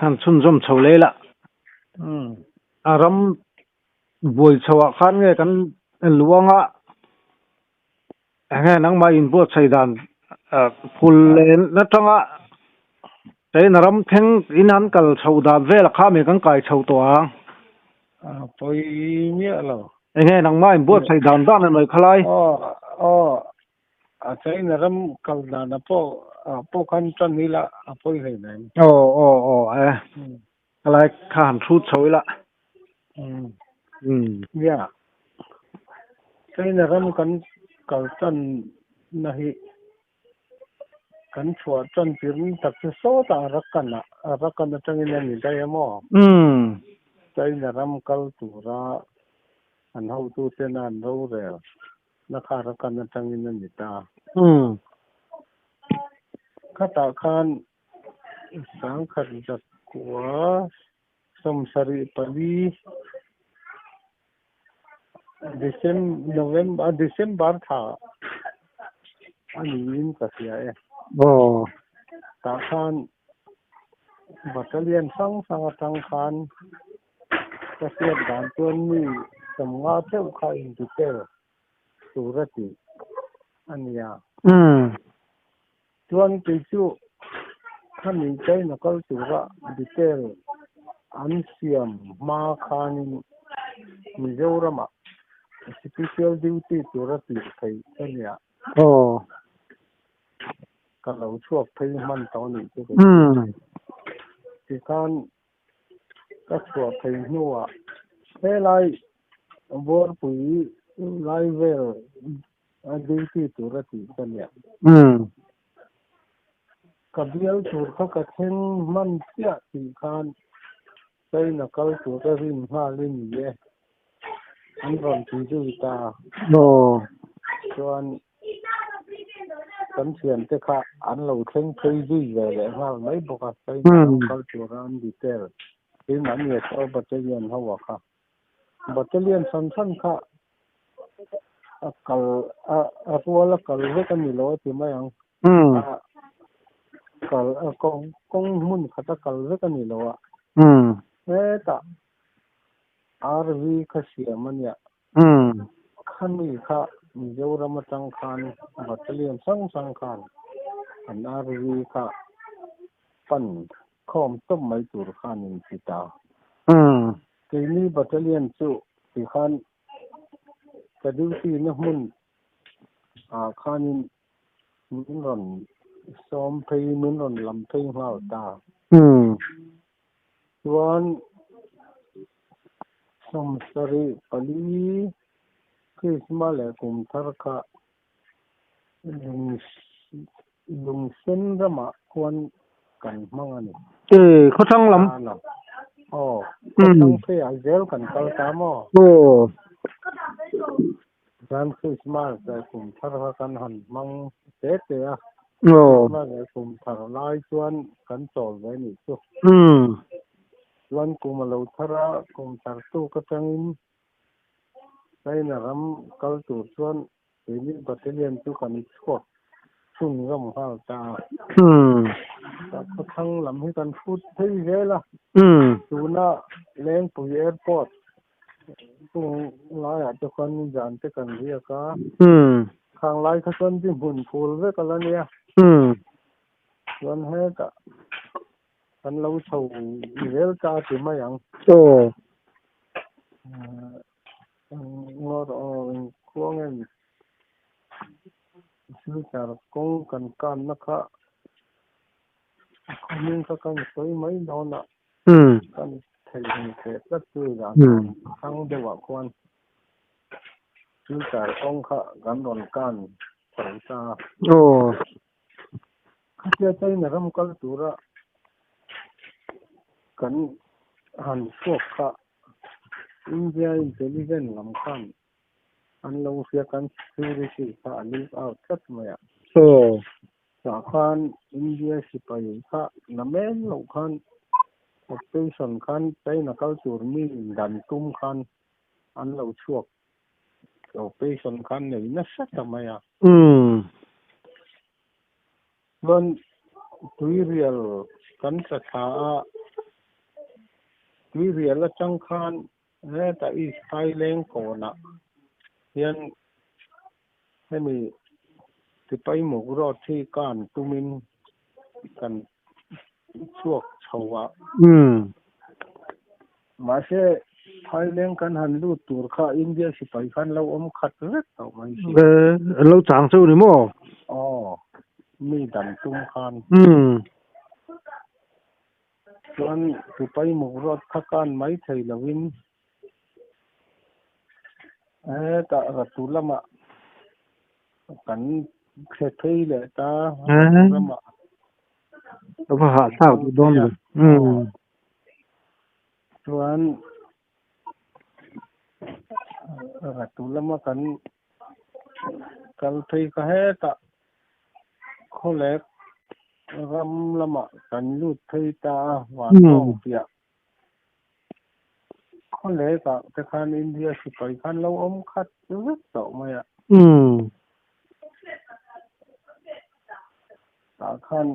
Han chhunzawm chho leh ila. A ram buai chhoah khan nge kan luang a, enge nangmah inbuatsaih dan phul len atanga China ram thleng in han kal chho dan velah kha mi kan kai chho tawh ang. A pawi miah lo. Enge nangmah inbuatsaih dan dan a nawi khalai? Aw, aw, A China ram kal dan a pawh ah pawh khan tan ila a pawi hlei mai. Aw aw aw e helai kha han hrut chho ila. Umm nia China ram kan kal tan na hi kan chhuah tan tir tak chu sawtah a rakan ah a rakan atangin a ni daih a maw? Umm. China ram kal tura an hotuten a an rorel Na kha rakan atangin a ni ta. Khatah khan sangkhat zakua 74 December December thla a niin ka hria e. Tah khan battalion hrang hrang atang khan Ka hriat dan chuan mi 50 theuh kha in detail tur a tih a nia. Chuan kei chu khami China kal tura detail an siam hma khanin Mizoramah special duty tura tih theih a nia. Ka lo chhuak phei hman tawh a nih chu kei chu. Tikhan Ka chhuah phei hnuah helai Buarpui lai vel a duty tur a tih ka nia. Ka bial tur kha ka thleng hman chiah tih khan China kal tur a rin nghal i ni e, an rawn ti zui ta. Chuan Kan thiante kha an lo thleng phei zui ve leh nghal mai bawk a, China ram kal tura an detail keimah ni a saw battalion ho a kha. Battalion hran hran kha a kal a rual a kal vek a ni lo a ti mai ang. A kal a kawng kawng hmun khat a kal vek a ni lo a. Hetah RV kha siam a nia. Khami kha Mizoram atang khan battalion hrang hrang khan an RV kha pan khawm tawp mai tur khan in ti ta. Keini battalion chu tikhan ka duty na hmun ah khanin min rawn sawm phei min rawn lam phei nghal ta. Chuan 74 Krismas leh kum thar kha lungsen ramah khuan kan hmang a ni. Ee, khawthlang lam. Aw, khawthlang pheiah zel kan kal ta maw? Aw. Chuan Krismas leh kum thar kha kan han hmang te te a. Aw. Krismas leh kum thar lai chuan kan chawl ve nih chu. Chuan kum a lo thar a, kum thar tuk atangin China ram kal tur chuan keini battalion chu kan chhuak chhunzawm nghal ta a. Khawthlang lam hi kan hrut phei zel a. Tuna Lengpui Airport Chung laiah te khuan zan te kan riak a, khang lai kha chuan di hmun phul vek a la nia. Chuan hetah kan lo chho zel ta ti mai ang. Ngawr aw engkhuang em Silchar kawng kan kanna kha a khawhming kha kan sawi mai dawn a. Kan theihnghilh theh tlat chu zan thang deuhah khuan Silchar kawng kha kan rawn kan chho ta a. Khatia China ram kal tura kan han chhuak kha India intelligence lam khan an lo hria kan security kha a leak out tlat mai a. Tah khan India sipai kha la men loh khan operation khan China kal tur mi dan tum khan an lo chhuak operation khan nei nasa ta mai a. Chuan tuirial kan tla thla a. Tuirial atang khan hetah East Phaileng kawnah hian hemi Sipaimuk road hi kan tumin kan chhuak chho a. Mahse Phaileng kan han lut tur kha India sipai khan lo awm khat vek tawh mai si. An lo chang cheu ni maw? Aw, mi dan tum khan. Chuan Sipaimuk road kha kan mai thei lovin hetah Ratu lamah kan thle phei leh ta, Ratu lamah Ka va hahthlak duh dawn lo. Chuan Ratu lama kan kal phei kha hetah khawlek ram lamah kan lut phei ta a, Vantawng piah khawlekah te khan India sipai khan lo awm khat vek tawh mai a. Tah khan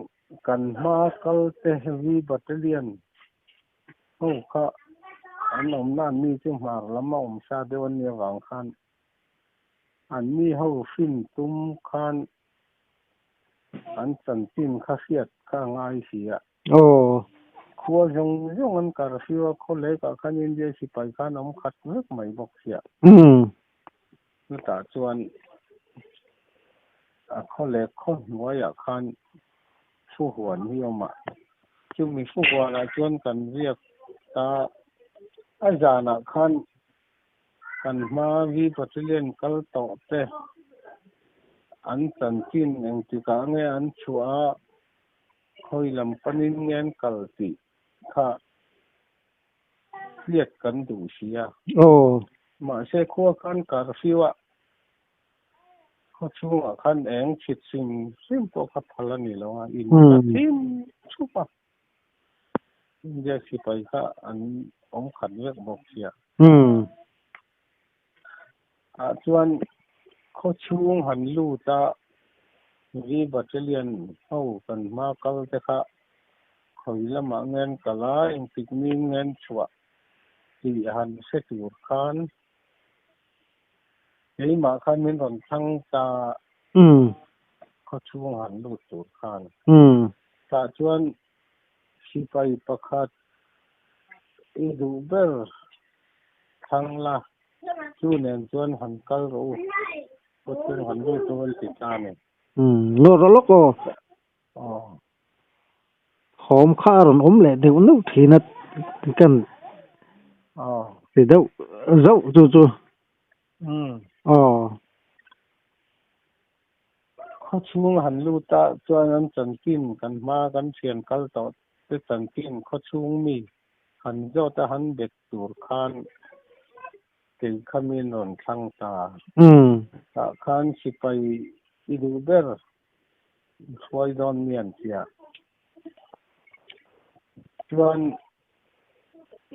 kan hma kal te V Battalion ho kha an awmna an ni chu hmar lam a awm sa deuh a nih avang khan an ni ho hrin tum khan an chanchin kha hriat kha a ngai si a. Khua zawng zawng an kar fiu a, khaw lekah khan India sipai khan awm khat vek mai bawk sia. Chutah chuan a khaw leh khaw hnuaiah khan fuhuan hi a awm a, chumi fuhuanah chuan kan riak ta a zanah khan kan hma V Battalion kal tawh te an chanchin engtikah nge an chhuah a, khawi lam panin nge an kal tih kha hriat kan duh si a. Mahse khua khan curfew a khaw chhungah khan eng chhit hrim hrim pawh kha phal a ni lo a, in kha thim thup a. India sipai kha an awm khat vek bawk sia. Ah chuan khaw chhung han lut a, V Battalion ho kan hma kal te kha khawi lamah ngen kal a, engtik nin ngen chhuah tih han hre tur khan keimah khan min rawn thlang ta khaw chhung han lut tur khan. Tah chuan sipai pakhat i duh ber thlang la, chu nen chuan han kal rawh u, khaw chhung han lut rawh an ti ta a ni. Ngaw rawh lawk aw. Thawm kha a rawn awm leh deuh neuh thin a, kan ti deuh zauh chu chu. Aw. Khaw chhung han lut a chuan an chanchin kan hma kan thian kal tawh te chanchin khaw chhung mi han zawt a han bet tur khan kei kha min rawn thlang ta. Tah khan sipai i duh ber i hruai dawn mi an tia. Chuan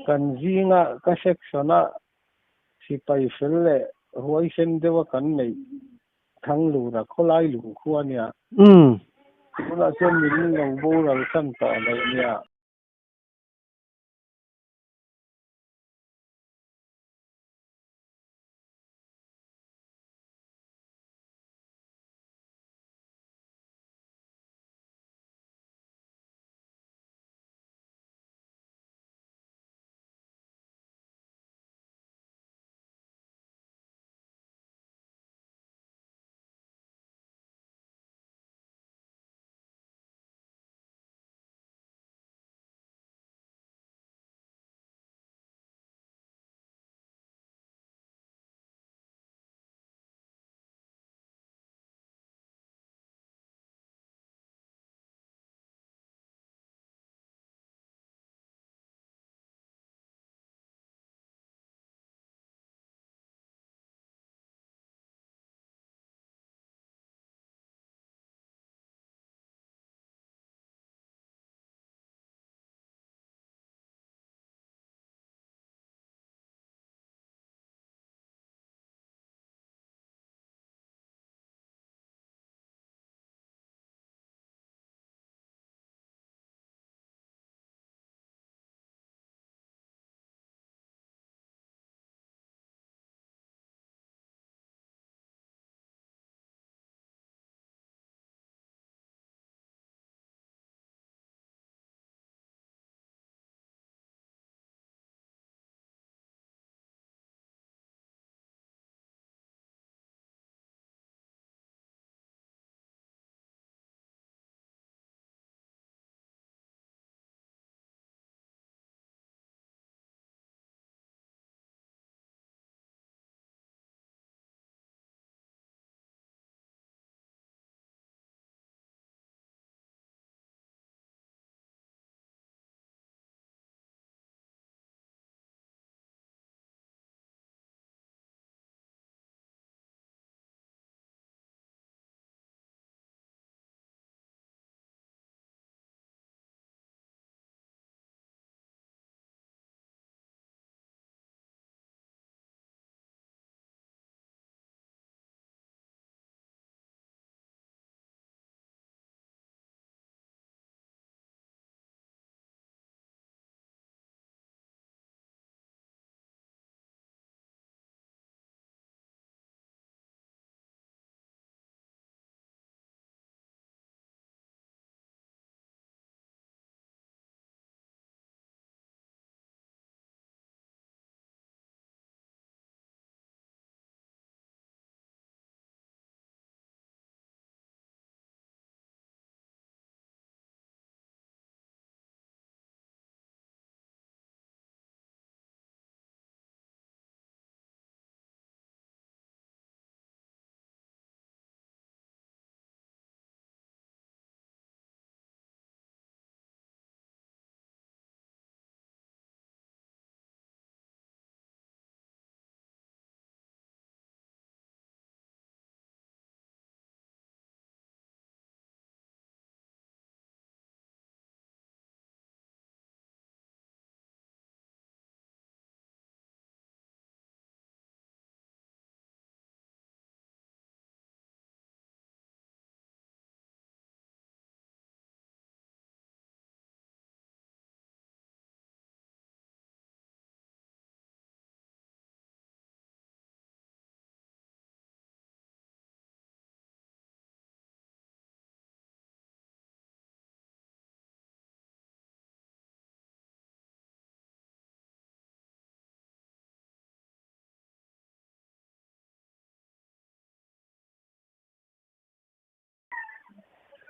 kan zinga ka section a sipai fel leh huaisen deuha kan neih Thanglura khawlai lungkhua nia. Tunah chuan min lo boral san tawh lo nia.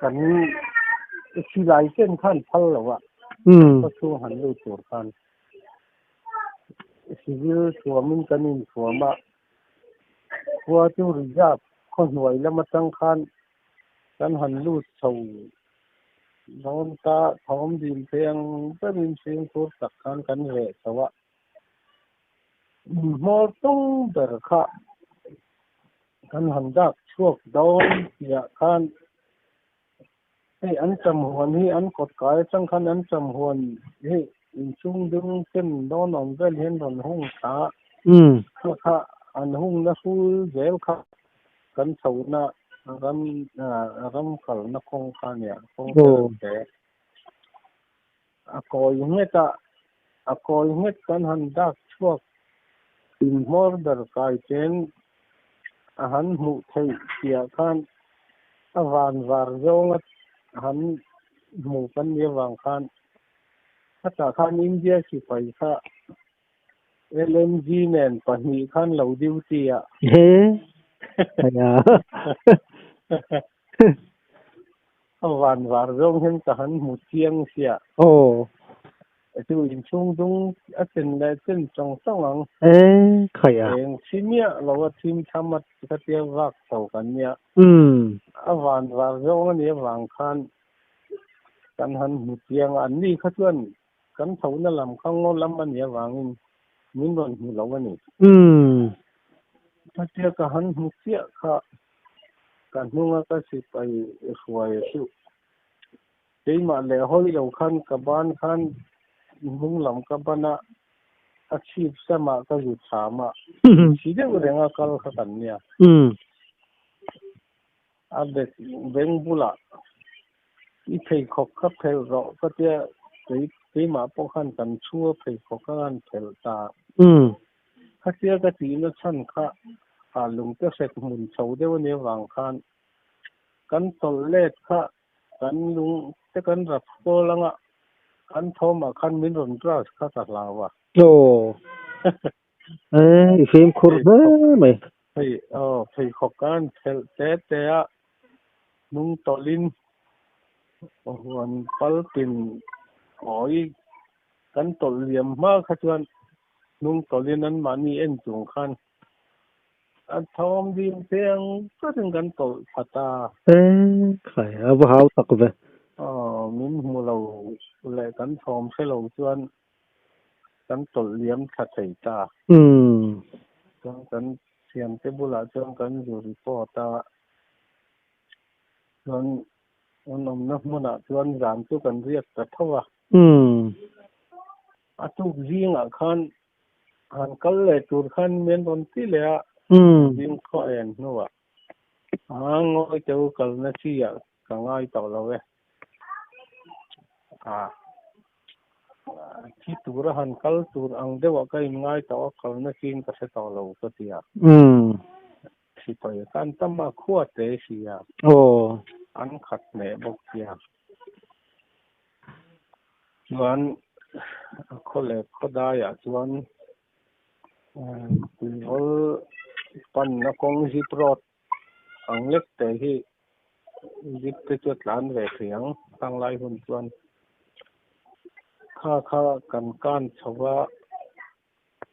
Kan silai chen khan phal lo a, khaw chhung han lut tur khan civil thuamin kan inthuam a, khua chu reserve khaw hnuai lam atang khan kan han lut chho dawn ta, thawm dil thei ang berin fimkhur tak khan kan reh chho a, inhmawr tung ber kha Kan han dak chhuak dawn tihah khan hei an cham huan hi an kawt kai atang khan an cham huan hi inchhung dung chen dawn awm vel hian rawn hung thla a, kha kha an hungna hrul zel kha kan chhohna ram ram kalna kawng kha a nia, kawng tel te a kawi nghet a, a kawi nghet kan han dak chhuak inhmawr ber kai chen a han hmuh theih piah khan a van var zawnga han hmu kan nih avang khan khatah khan India sipai kha LMG nen pahnih khan lo duty a. He aya. A van var zawng hian ka han hmu chiang sia. Aw. Chu inchhung dung a chen leh chen chawng chawng ang. E khai a. Eng thi miah lo a thim tham a khatia vak chho kan nia. A van var zawng a nih avang khan kan han hmu chiang a. Anni kha chuan kan chhohna lam kha ngaw lam a nih avangin min rawn hmu lo a ni. Khatia ka han hmu chiah kha Ka hnunga ka sipai hruai a chu. Keimah leh hawi lo khan ka ban khan hnung lam ka ban a, a chhip samah ka zu cham a, si deuh renga kal kha kan nia. A bek beng bulah i pheikhawk kha phelh rawh ka tia, keimah pawh khan kan chhu a pheikhawk kha khan phelh ta. Khatia ka tihna chhan kha ah lungte hrek hmun chho deuh a nih avang khan kan tawlh let kha kan lung te kan rap kawl anga kan thawmah khan min rawn brush kha ka hlau a. Aw. E, i fimkhur hle mai. Phei, aw, pheikhawk kan phelh te te a, hnung tawlhin huan palpin kawi Kan tawlh liam hma kha chuan hnung tawlhin anmahni en chung khan a thawm ding te ang takin kan tawlh thla ta. E khai, a va hau tak ve. Aw, min hmu lo leh kan thawm hre lo chuan kan tawlh liam thla thei ta. Chuan kan thiante bulah chuan kan zu report a, chuan an awmna hmunah chuan zan chu kan riak ta tho a. Umm. A tuk zingah khan han kal leh tur khan min rawn ti leh a. Umm. Zing khaw en hnuah a ngawi te u kalna chi ah ka ngai tawh lo e. Ah thi tura han kal tur ang deuhah ka inngai tawh a, kalna chiin ka hre tawh lo ka ti a. Umm. Sipai khan tam a khua te si a. Aw. An khat hneh bawk sia. Chuan a khaw leh khaw daiah chuan tuihawl panna kawng zip road ang lek te hi zip te chu a tlan ve thei ang khang lai hun chuan kha kha kan kan chho va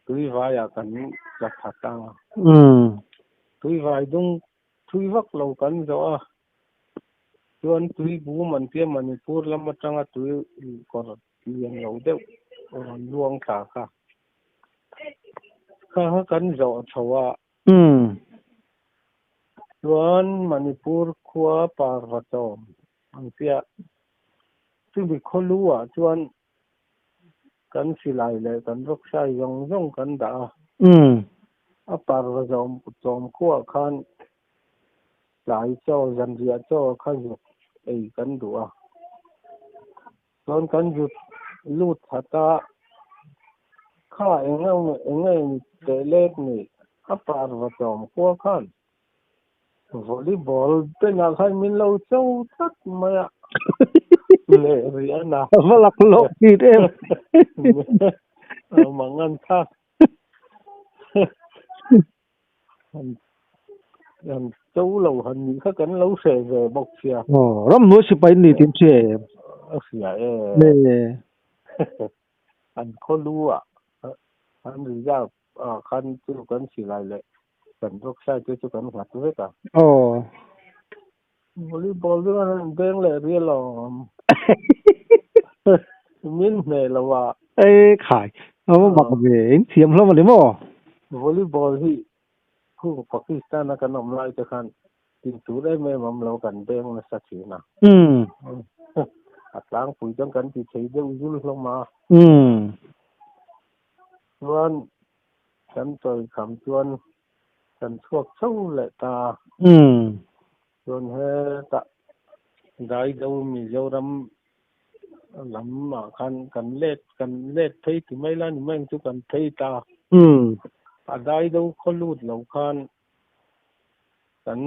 tuivaiah kan tla that a tuivai dung thui vak lo kan zawh a. Chuan tui bum an tia Manipur lam atanga tui kawr lian lo deuh rawn luang thla kha. Kha kha kan zawh chho a. Chuan Manipur khua Parvatawm an tia chumi khaw lu ah chuan kan silai leh kan rawksai zawng zawng kan dah a. A parva zawm chawm khuaah khan Tlai chaw, zanriah chaw kha zuk ei kan duh a. Chuan kan zut lut that a, kha eng eng nge ni teh lek ni, a parva chawm khua khan volleyball benah khan min lo cho tlat mai a, leh rih a na. A va lak lawk thin em. Mangan thlak. An Cho lo han nih kha kan lo hreh ve bawk sia. Aw, ramhnuai sipai an ni tih an hria em? A hria e. Le. An khaw lu ah an reserve ah khan chu kan silai leh kan rockside te chu kan nghat vek a. Aw. Volleyball chu an han beng leh rial awm. Min hneh lo a. E khai, a va mak ve, in thiam hlawm a ni maw? Volleyball hi Khu Pakistan a kan awm lai te khan tih tur em em awm lo kan beng nasa thin a. A tlangpui chuan kan ti thei deuh zul hlawm a. Chuan kan chawi kham chuan kan chhuak chho leh ta a. Chuan hetah Daido Mizoram lamah khan kan let kan let phei ti mai la ni mai ang chu kan phei ta. A Daido khaw lut lo khan kan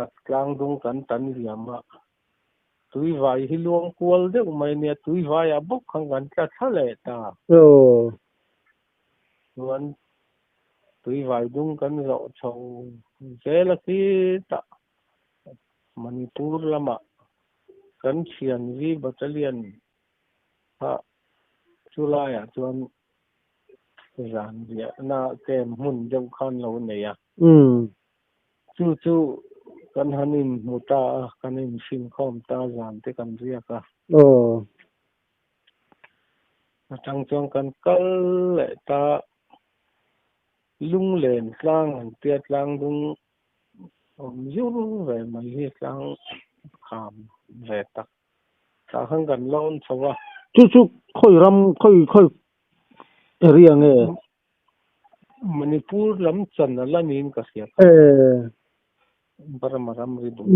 a tlangdung kan tan liam a, tuivai hi luang kual deuh mai nia, tuivaiah bawk khan kan tla thla leh ta. Chuan tuivai dung kan zawh chho zel a khitah Manipur lamah kan thian V Battalion kha chu laiah chuan zan riahna camp hmun deuh khan lo nei a. Chu chu kan han inhmu ta a, kan inhrinkhawm ta zan te kan riak a. Atang chuan kan kal leh ta Lunglen tlang an tia tlang dung awm zur ve mai hi tlang kham ve tak tah khan kan lawn chho a. Chu chu khawi ram khawi khawi area nge? Manipur lam chan a la niin ka hria. Burma ram ri bul.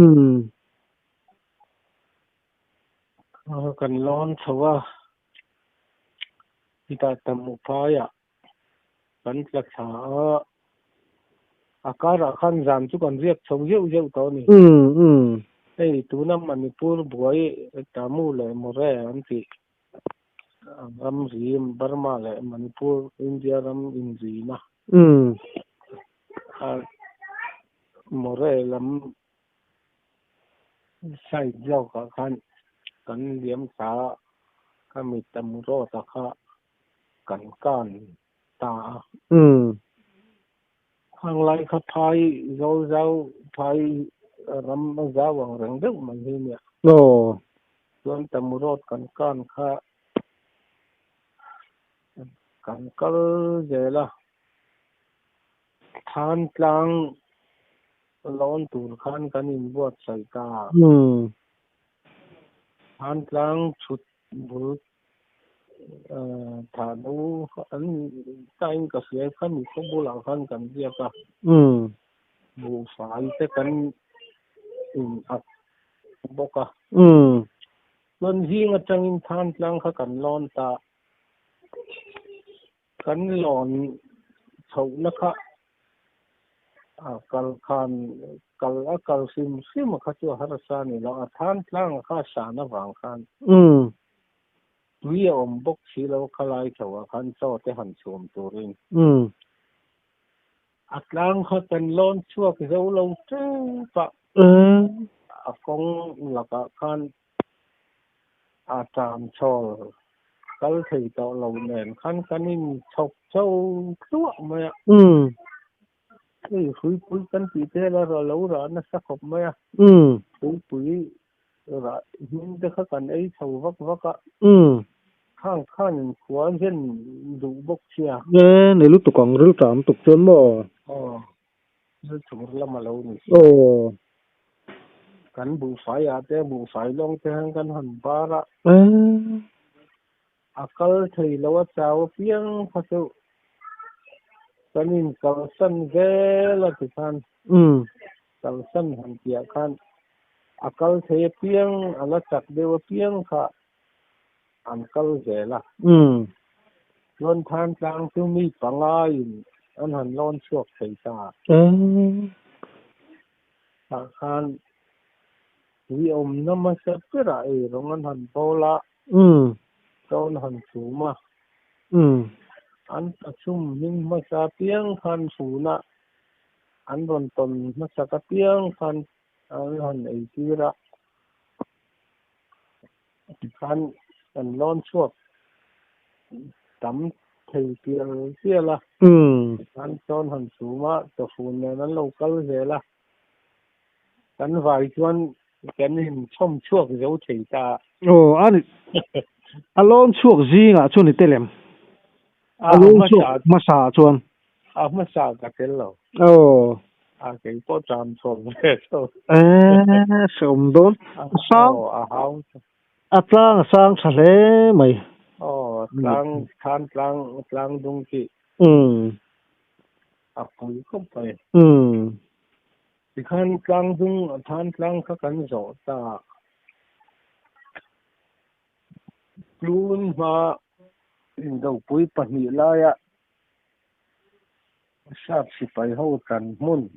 Kan lawn chho a, chutah Tamuphaiah kan tla thla a, a karah khan zan chu kan riak chho zeuh zeuh tawh a ni. Hei tuna Manipur buai Tamu leh More an tih ramri Burma leh Manipur India ram inrina a More lam Side zawkah khan kan liam thla a, ka mit a mu rawt a kha kan kan ta a. Khang lai kha phai zawl zau, phai ram a zau ang reng deuh mai hi nia. Chuan tamu rawt kan kan kha kan kal zel a, Thlan tlang lawn tur khan kan inbuatsaih ta. Thlan tlang chhut bul thah do an tain ka hria kha mi khaw bulah khan kan biak a. Buhfai te kan in ak bawk a. Chuan zing atangin thlan tlang kha kan lawn ta. Kan lawn chhohna kha a kal khan kal a kal hrim hrim a kha chu a harsa a ni lo, a than tlang a kha a san avang khan tui a awm bawk si lo a khalai tho ah khan chaw te han chhum turin a tlang kha kan lawn chhuak zo lo tep a, a kawng lakah khan A ṭam chhawl kal thei tawh lo nen khan kan inchhawk chho tluah mai a. Hei hruipui kan tih te la lo rah nasa khawp mai a. Hruipui rah hming te kha kan ei chho vak vak a. Khang khan inkhua zen duh bawk sia. E, nei lutuk ang ril ṭam tuk chuan maw? Aw. Thil tur lam a lo ni. Aw. Kan buhfai ah te buhfai lawng te hian kan han bar a. A kal thei lo a chau apiang kha chu kan in kalsan zel a ti khan kalsan han tih ah khan a kal thei apiang a la chak deuh apiang kha an kal zel a. Chuan Thantlang chu mi panga in an han lawn chhuak thei ta. Tah khan tui awmna hmasa berah ei rawng an han bawl a, chaw an han chhum a. An tachhum hming hmasa piang khan funa. An rawn tawn hmasak apiang khan an han ei tir a, tikhan kan lawn chhuak tam thei pial pial a, tikhan chawn han chhum a, chawfun nen an lo kal zel a, kan vai chuan kan inchhawm chhuak zo thei ta a. Aw, a ni, a lawn chhuak zingah chuan i tel em? A lawn chhuak hmasa ah chuan. A hmasa ka tel lo. Aw. A kei pawh ṭam chhuak ve tho. Eee hreawm dawn. A sang. Aw a hau. A tlang a sang tha hle mai. Aw a tlang than tlang tlang dung khi. Umm. A pui khawp mai. Umm. Tikhan tlang dung than tlang kha kan zawh ta. Tun hma indopui pahnih laia Sap sipai ho tan hmun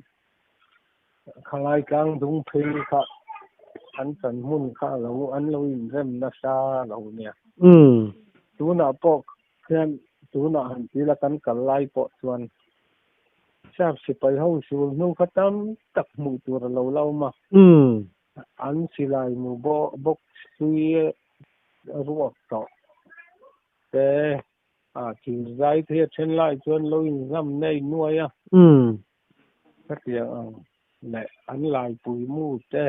khalai tlang dung phei kha an tan hmun kha lo an lo inrem nasa lo nia. Tunah pawh khian tunah han ti la kan kal lai pawh chuan Sap sipai ho sul hnu kha tam tak hmuh tur a lo la awm a. An silai mu bawk hlui ruak tawh te a thil zai te hi a then lai chuan lo inzam nei nuai a. Khatiang ang leh an laipui mu te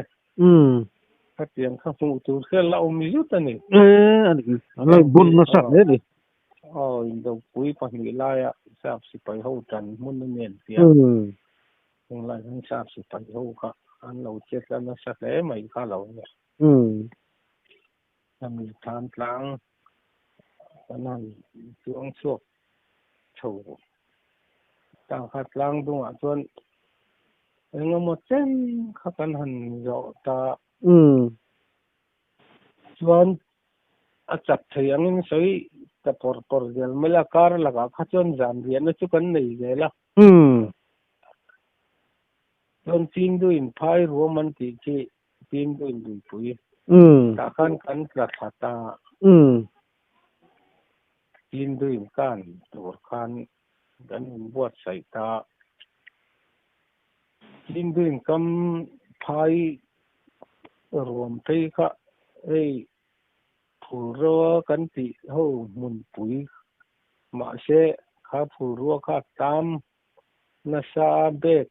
khatiang kha hmuh tur hian la awm zut a ni. E a ni an lo bun nasa hle a ni. Aw indopui pahnih laia sap sipai ho tan hmun a nen tia. Tunlai hian sap sipai ho kha an lo chet la nasa hle mai kha lo nia. Hemi than tlang kan han chuang chhuak chho ta kha tlang dungah chuan engemaw chen kha kan han zawh ta. Chuan a chak thei angin sawi ta pawr pawr zel mai la, kar lakah kha chuan zan riahna chu kan nei zel a. Chuan Chinduin phai ruam an tih khi Chinduin luipui tah khan kan tla thla ta. Chinduin kan tur khan kan inbuatsaih ta. Chinduin kam phai ruam phei kha hei phulrua kan tih ho hmunpui mahse kha phulrua kha tam nasa bek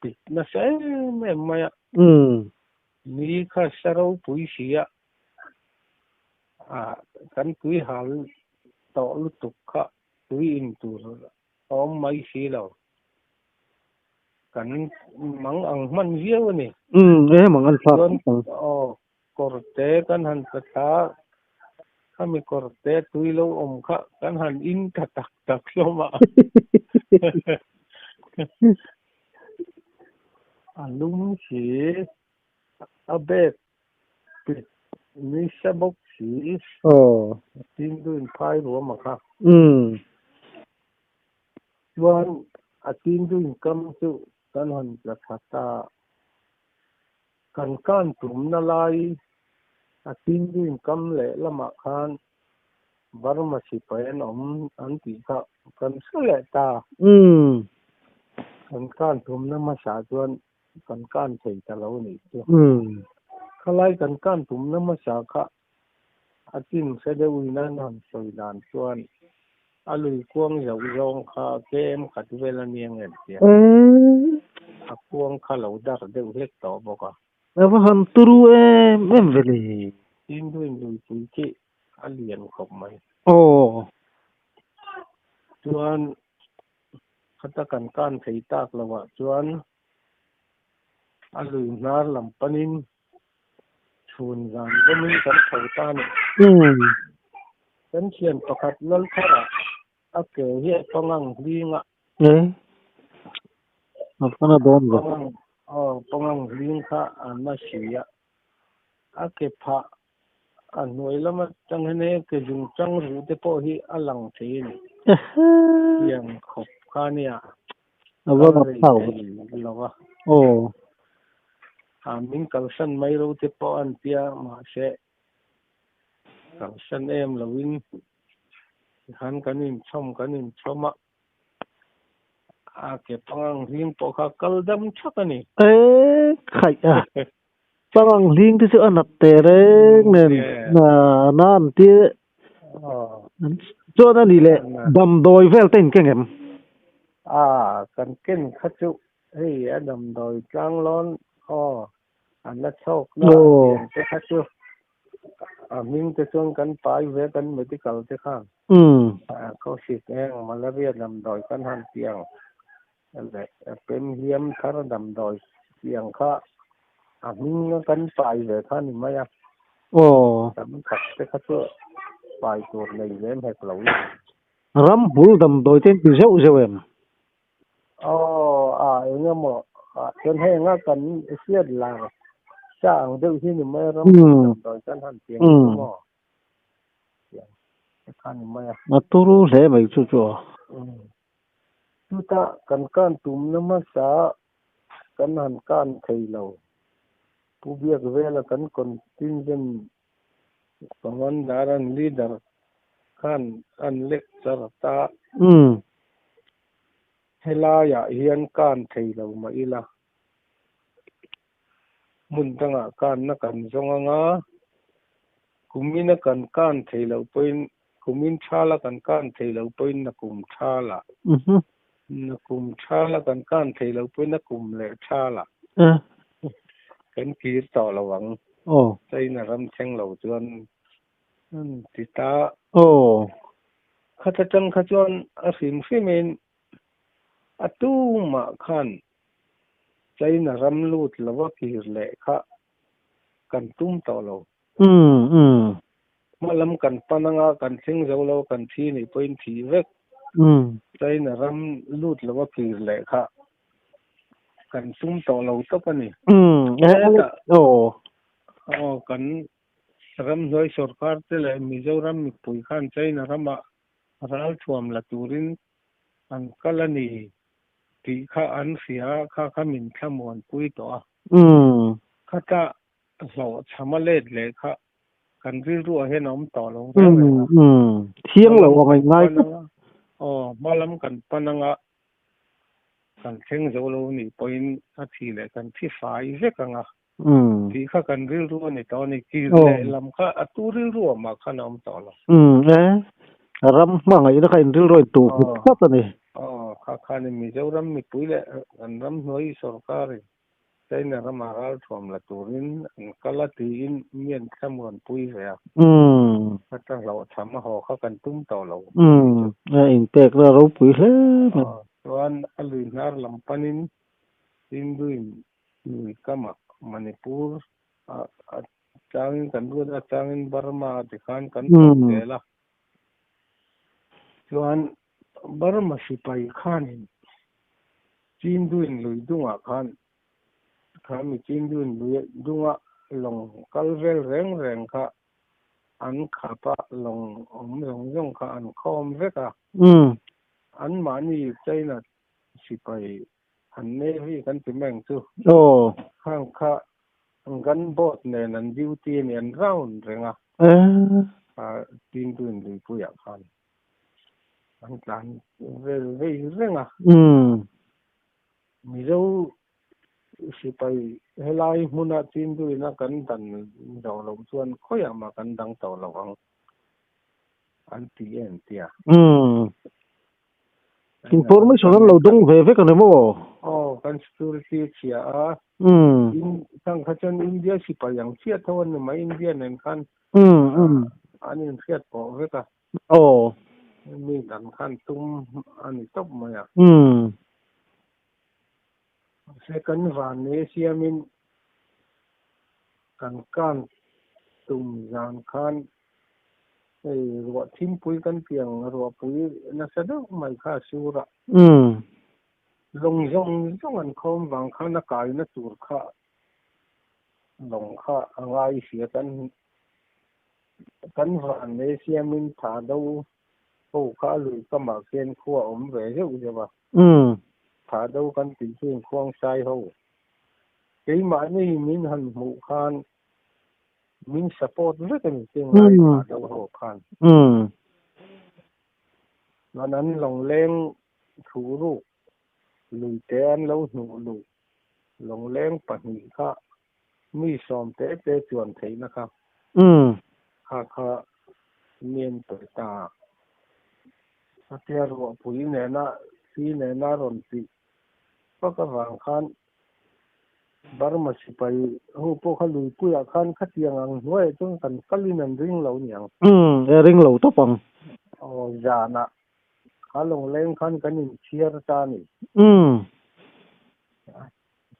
pit nasa em em mai a. Ni kha sa ropui si a, kan tui hal tawh lutuk kha tui in tur a awm mai si lo. Kan mang ang hman viau a ni. Umm e mang an thlak Chuan aw kawrte kan han tla thla khami kawrte tui lo awm kha kan han in tha tak tak hlawm a. A lum si a bag pit nisa bawk si. Aw. Tin chu in phai ruam a kha. Umm. Chuan a tin chu inkam chu kan han tla thla ta. Kan kan tumna lai a tin chu inkam leh lamah khan Burma sipai an awm an tih kha kan hre leh ta. Kan kan tumna hmasa chuan kan kan thei ta lo nih chu. Khalai kan kan tumna hmasa kha A chin hre deuhin an han sawi dan chuan a lui kuang zauh zawng kha tlem khat vel a nia nge tia. A kuang kha lo dar deuh hlek tawh bawk a. A va han turu em em ve le. Tinduin luipui khi a lian khawp mai. Aw. Chuan khata kan kan thei tak loah chuan a lui hnar lam panin Chhun zan zawmin kan tho ta a ni. Kan thian pakhat Lalthara a ke hi a pangang hling a. E, a fana dawn ve. Pangang, aw, pangang hling kha a na si a. A ke phah a hnuai lam atang hian he ke zung chang ruh te pawh hi a lang thei a ni. Tiang khawp kha nia. A va rap thlak ve. Lo va. Aw. A min kalsan mai ro te pawh an tia mahse kalsan em loin tikhan kan inchhawm kan inchhawm a. A ke pangang hling pawh kha kal dam thak a ni. E khaih a. Pangang hling te chu a nat teh reng nen na na an ti chuan a ni leh damdawi vel te in keng em? A kan ken kha chu hei a damdawi tlanglawn aw an la chhawk na tiang te kha chu a hming te chuan kan pai ve kan medical te khan khawsik eng malaria damdawi kan han tiang leh pem hliam thar damdawi tiang kha a hming a kan pai ve kha ni mai a tam tak te kha chu pai tur nei lem hek lo i. Ram hmul damdawi te in ti zeuh zeuh em? Aw a eng emaw ah chuan heng a kan hriat lar sa ang deuh hi ni mai a ram damdawi kan han piang chu maw tiang te kha ni mai a. A turu hle mai chu chu aw. Chutah kan kan tumna hmasa kan han kan thei lo. Pu Biak vela kan contingent commander an leader khan an lecture ta. Helaiah hian kan thei lo mah ila, hmun dangah kanna kan zawng anga, kumina kan kan thei loh pawhin, kumin thala kan kan thei loh pawhin na kum thalah, na kum thala kan kan thei loh pawhin na kum leh thalah kan kir tawh lo ang. China ram thleng lo chuan Ti ta. Aw. Khata tang kha chuan a hrim hrimin a tumah khan China ram lut lova kir leh kha kan tum tawh lo. Hma lam kan pan anga kan thleng zo lo kan thi nih pawhin thi vek. China ram lut lova kir leh kha kan tum tawh lo tawp a ni. Hetah aw kan Ramhnuai sorkar te leh Mizoram mipui khan China ramah ralthuam la turin an kal a ni tih kha an hria a, kha kha min thlamuanpui tawh a. Khata hlawhchham a let leh kha kan rilruah hian a awm tawh lo reng reng a. Thiang lo a ngaih ngai khawp. Aw, hma lam kan pan anga kan thleng zo lo nih pawhin a thi leh kan thi fai vek ang a. Tih kha kan rilru a ni tawh a ni. Kir leh lam kha a tu rilru ah mah khan a awm tawh lo. E, ram hmangaihna kha in rilru a intuh hmut tlat a ni. Aw, kha khan in Mizoram mipui leh kan ram hnuai sorkarin China rama ralthuam la turin an kal a tiin mi an thlamuanpui ve a. Khata hlawhchham a haw kha kan tum tawh lo. E, inpekna ropui hle mai. Aw, chuan a lui hnar lam panin Hinduin Lui kamah Manipur ah a changin kan ruat a, changin Burma ti khan kan chho zel a. Chuan Burma sipai khanin Chinduin lui dungah khan kha mi Chinduin lui dunga lawng kal vel reng reng kha an khap a, lawng awm zawng zawng kha an khawm vek a. Anmahni China sipai An Navy kan ti mai ang chu. Aw. Khang kha gun boat nen an duty a ni, an round reng a. Eh. Tinduin luipuiah khan an tlan vel vei reng a. Umm. Mizo sipai helai hmuna Tinduina kan dan zo loh chuan khawiah mah kan dang tawh lo ang an ti em tia. Umm. Information an lo dawng ve vek a ni maw? Aw, kan security chhia a. In chang kha chuan India sipai ang chiah tho an ni mai, India nen khan an inhriat pawh vek a. Aw. Mi dan khan tum a ni tawp mai a. Mahse kan van nei siamin kan kan tum zan khan Hei ruah thimpui kan piang ruahpui nasa deuh mai kha a sur a. Lawng zawng zawng an khawm vang khan a kaina tur kha lawng kha a ngai si a kan kan van nei siamin tha do ho kha a lui kamah khian khua a awm ve zeuh zeuh a. Tha do kan tih chu inkhuangsai ho. Keimahni min han hmuh khan Min support vek a ni che ngai phah deuh ho khan. Chuan an lawng leng thu ruk Luite an lo hnuh luh lawngleng pahnih kha mi sawm te te chuan theihna kha kha kha mian pe ta. Khatia ruahpui nena thli nena rawn tih vak avang khan Burma sipai ho pawh kha luipuiah khan khatiang ang hnuaiah chuan kan kalin an ring lo niang. Umm, e ring lo tawp ang. Aw, zanah kha lawngleng khan kan inchhiar ta a ni. Umm.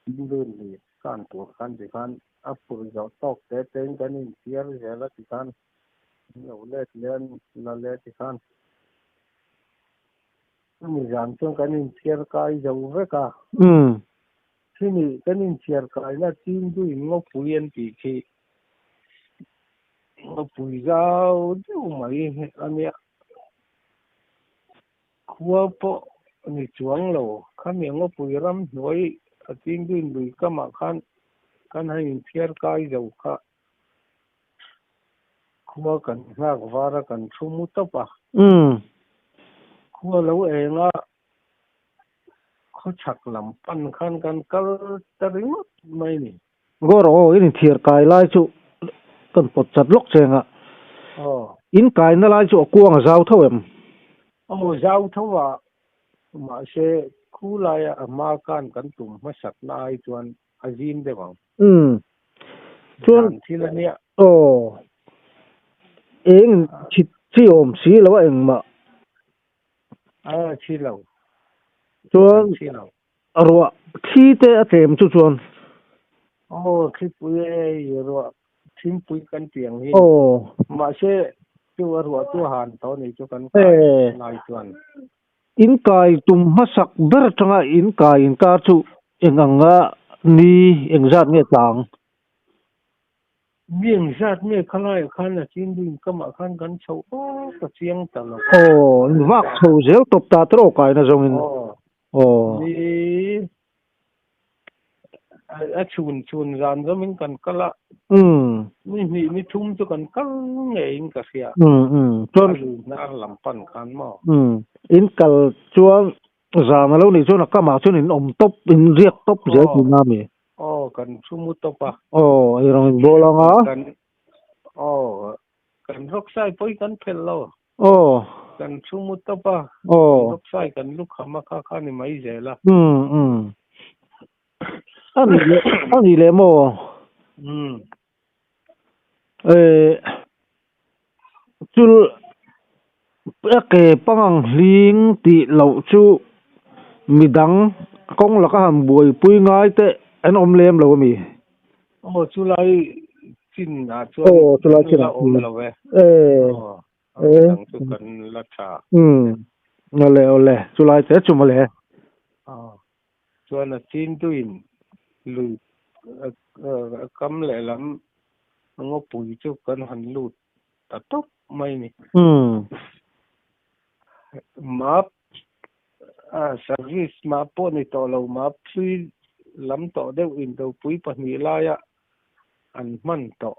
Bil ni khan tur khan tikhan a phurh zawh tawk te tein kan inchhiar zel a tikhan an lo let leh a la leh tikhan chumi zan chuan kan inchhiar kai zo vek a. Umm. Chumi kan inchhiar kaina Chinduin ngawpui an tih khi ngawpui zau deuh mai a nia. Khua pawh ni chuang lo, khami ngawpui ram hnuai a Chinduin lui kamah khan kan han inchhiar kai zo kha. Khua kan nghak var a kan thu mu tawp a. Khua lo eng a khawchhak lam pan khan kan kal ta ringawt mai ni. Gawr aw, in inthiar kai lai chu kan pawt chat lawk cheng a. Aw. In kaina lai chu a kuang a zau tho em? Aw, zau tho a, mahse khu laia a hma khan kan tum hmasakna ai chuan a zim deuh ang. Umm. Chuan. Zan thil a nia. Aw. Eng chhit chi awm si lo a engmah. A thi lo. Chuan Thi lo. ruah thli te a tlem chu chuan. Aw thlipui e ruah thimpui kan tih ang hi. Aw. Mahse chu a ruah chu a han tawh ni chu kan kai lai chuan. In kai tum hmasak ber atanga in kai inkar chu eng anga ni engzat nge tlang? Mi engzat nge khalaiah khan a chin kamah khan kan chho awk a chiang ta lo. Aw, in vak chho zel tawp ta te rawh kaina zawngin. Aw. Aw. Ni a chhun chhun zan zawmin kan kal a. Umm. Ni hnih ni thum chu kan kal ngeiin ka hria. Umm umm. Chuan. A lui hnar lam pan khan maw. Umm. In kal chuan zan a lo nih chuan a kamah chuan in awm tawp, in riak tawp zel tihna a mi? Aw, kan thu mu tawp a. Aw, ei rawng in bawl ang a. Kan, aw, kan rawksai pawh hi kan phelh lo. Aw. Kan thu mu tawp a. Aw. Kan rawksai kan lu kham a kha kha ni mai zel a. Umm, umm. A nih leh, a nih leh maw? Umm. Eh, chul a ke pangang hling tih loh chu midang kawng laka han buaipui ngai te an awm lem lo a mi? Aw chulai chin ah chuan Aw chulai chin la ah awm lo e. Eh. Aw midang chu kan la tha. Umm awle awle chulai te chu mawle. Aw Chuan a chintuin lui kam lehlam ngawpui chu kan han lut ta tawp mai ni. Map service map pawh ni tawh lo, map hlui lam tawh deuh indopui pahnih laia an hman tawh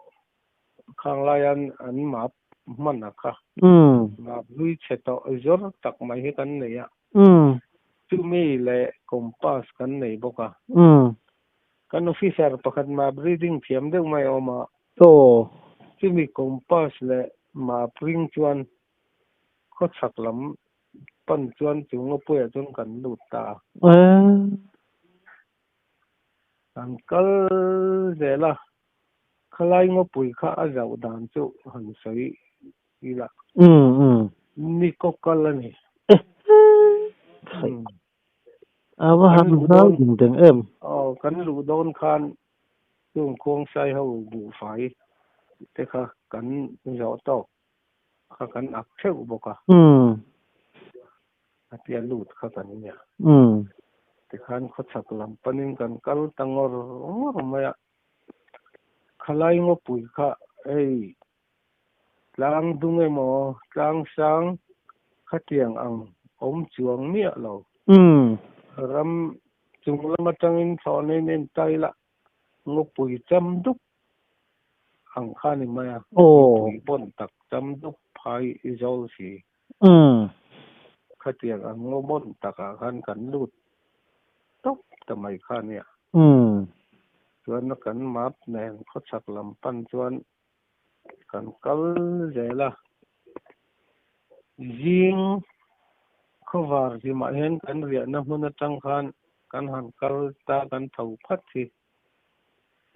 khang laia an map hman a kha. Map hlui chhe tawh zawr tak mai hi kan nei a. Chumi leh compass kan nei bawk a. Kan officer pakhat map reading thiam deuh mai a awm a. Chumi compass leh map ring chuan khawchhak lam pan chuan chu ngawpuiah chuan kan lut ta a. Kan kal zel a, khalai ngawpui kha a zauh dan chu han sawi ila. Ni kaw kal a ni. A va han hnai ding deng em? Aw, kan luh dawn khan chung khuangsai ho buhfai te kha kan zawh tawk kha kan ak theuh bawk a. A tia lut kha kan nia. Tikhan khawchhak lam panin kan kal ta ngawr ngawr mai a. Khalai ngawpui kha hei tlang dung emaw tlang sang khatiang ang awm chuang miah lo. Ram chung lam atangin thlawhna in en ta ila ngawpui cham dup ang kha ni mai a. Ngawpui pawn tak cham dup phai i zawl si. Khatiang ang ngaw mawn takah khan kan lut tawp ta mai kha a nia. Chuan kan map nen khawchhak lam pan chuan kan kal zel a, zing khawvar hlimah hian kan riahna hmun atang khan kan han kal ta kan tho phat hi.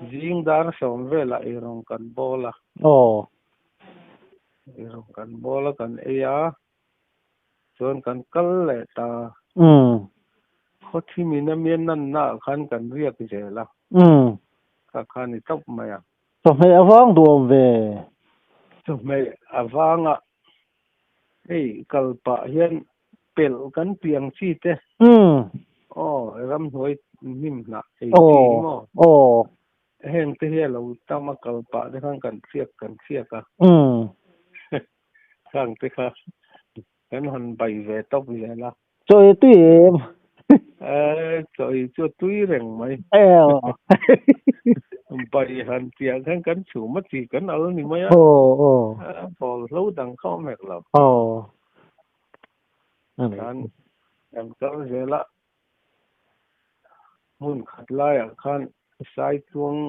Zing dar sawm velah eirawng kan bawl a. Aw. Eirawng kan bawl a kan ei a, chuan kan kal leh ta. Khawthim in a mian nanna ah khan kan riak zel a. Kha kha ni tawp mai a. Chawhmeh a vang duh awm ve. Chawhmeh a vang a, hei kal pah hian pelh kan piang chi te. Aw, ramhnuai hnim hnah ei chi hi maw? Aw. Heng te hi a lo tam a kal pah te khan kan thliak kan thliak a. Khang te kha kan han bai ve tawp zel a. Chaw ei tui em? Eh, chaw ei chu a tui reng mai. Bai han piah khan kan chhum a chi kan al ni mai a. Aw, aw. Bawl hlo dang kha awm hek lo. Aw. Khan kan kal zel a, hmun khat laiah khan Saitluang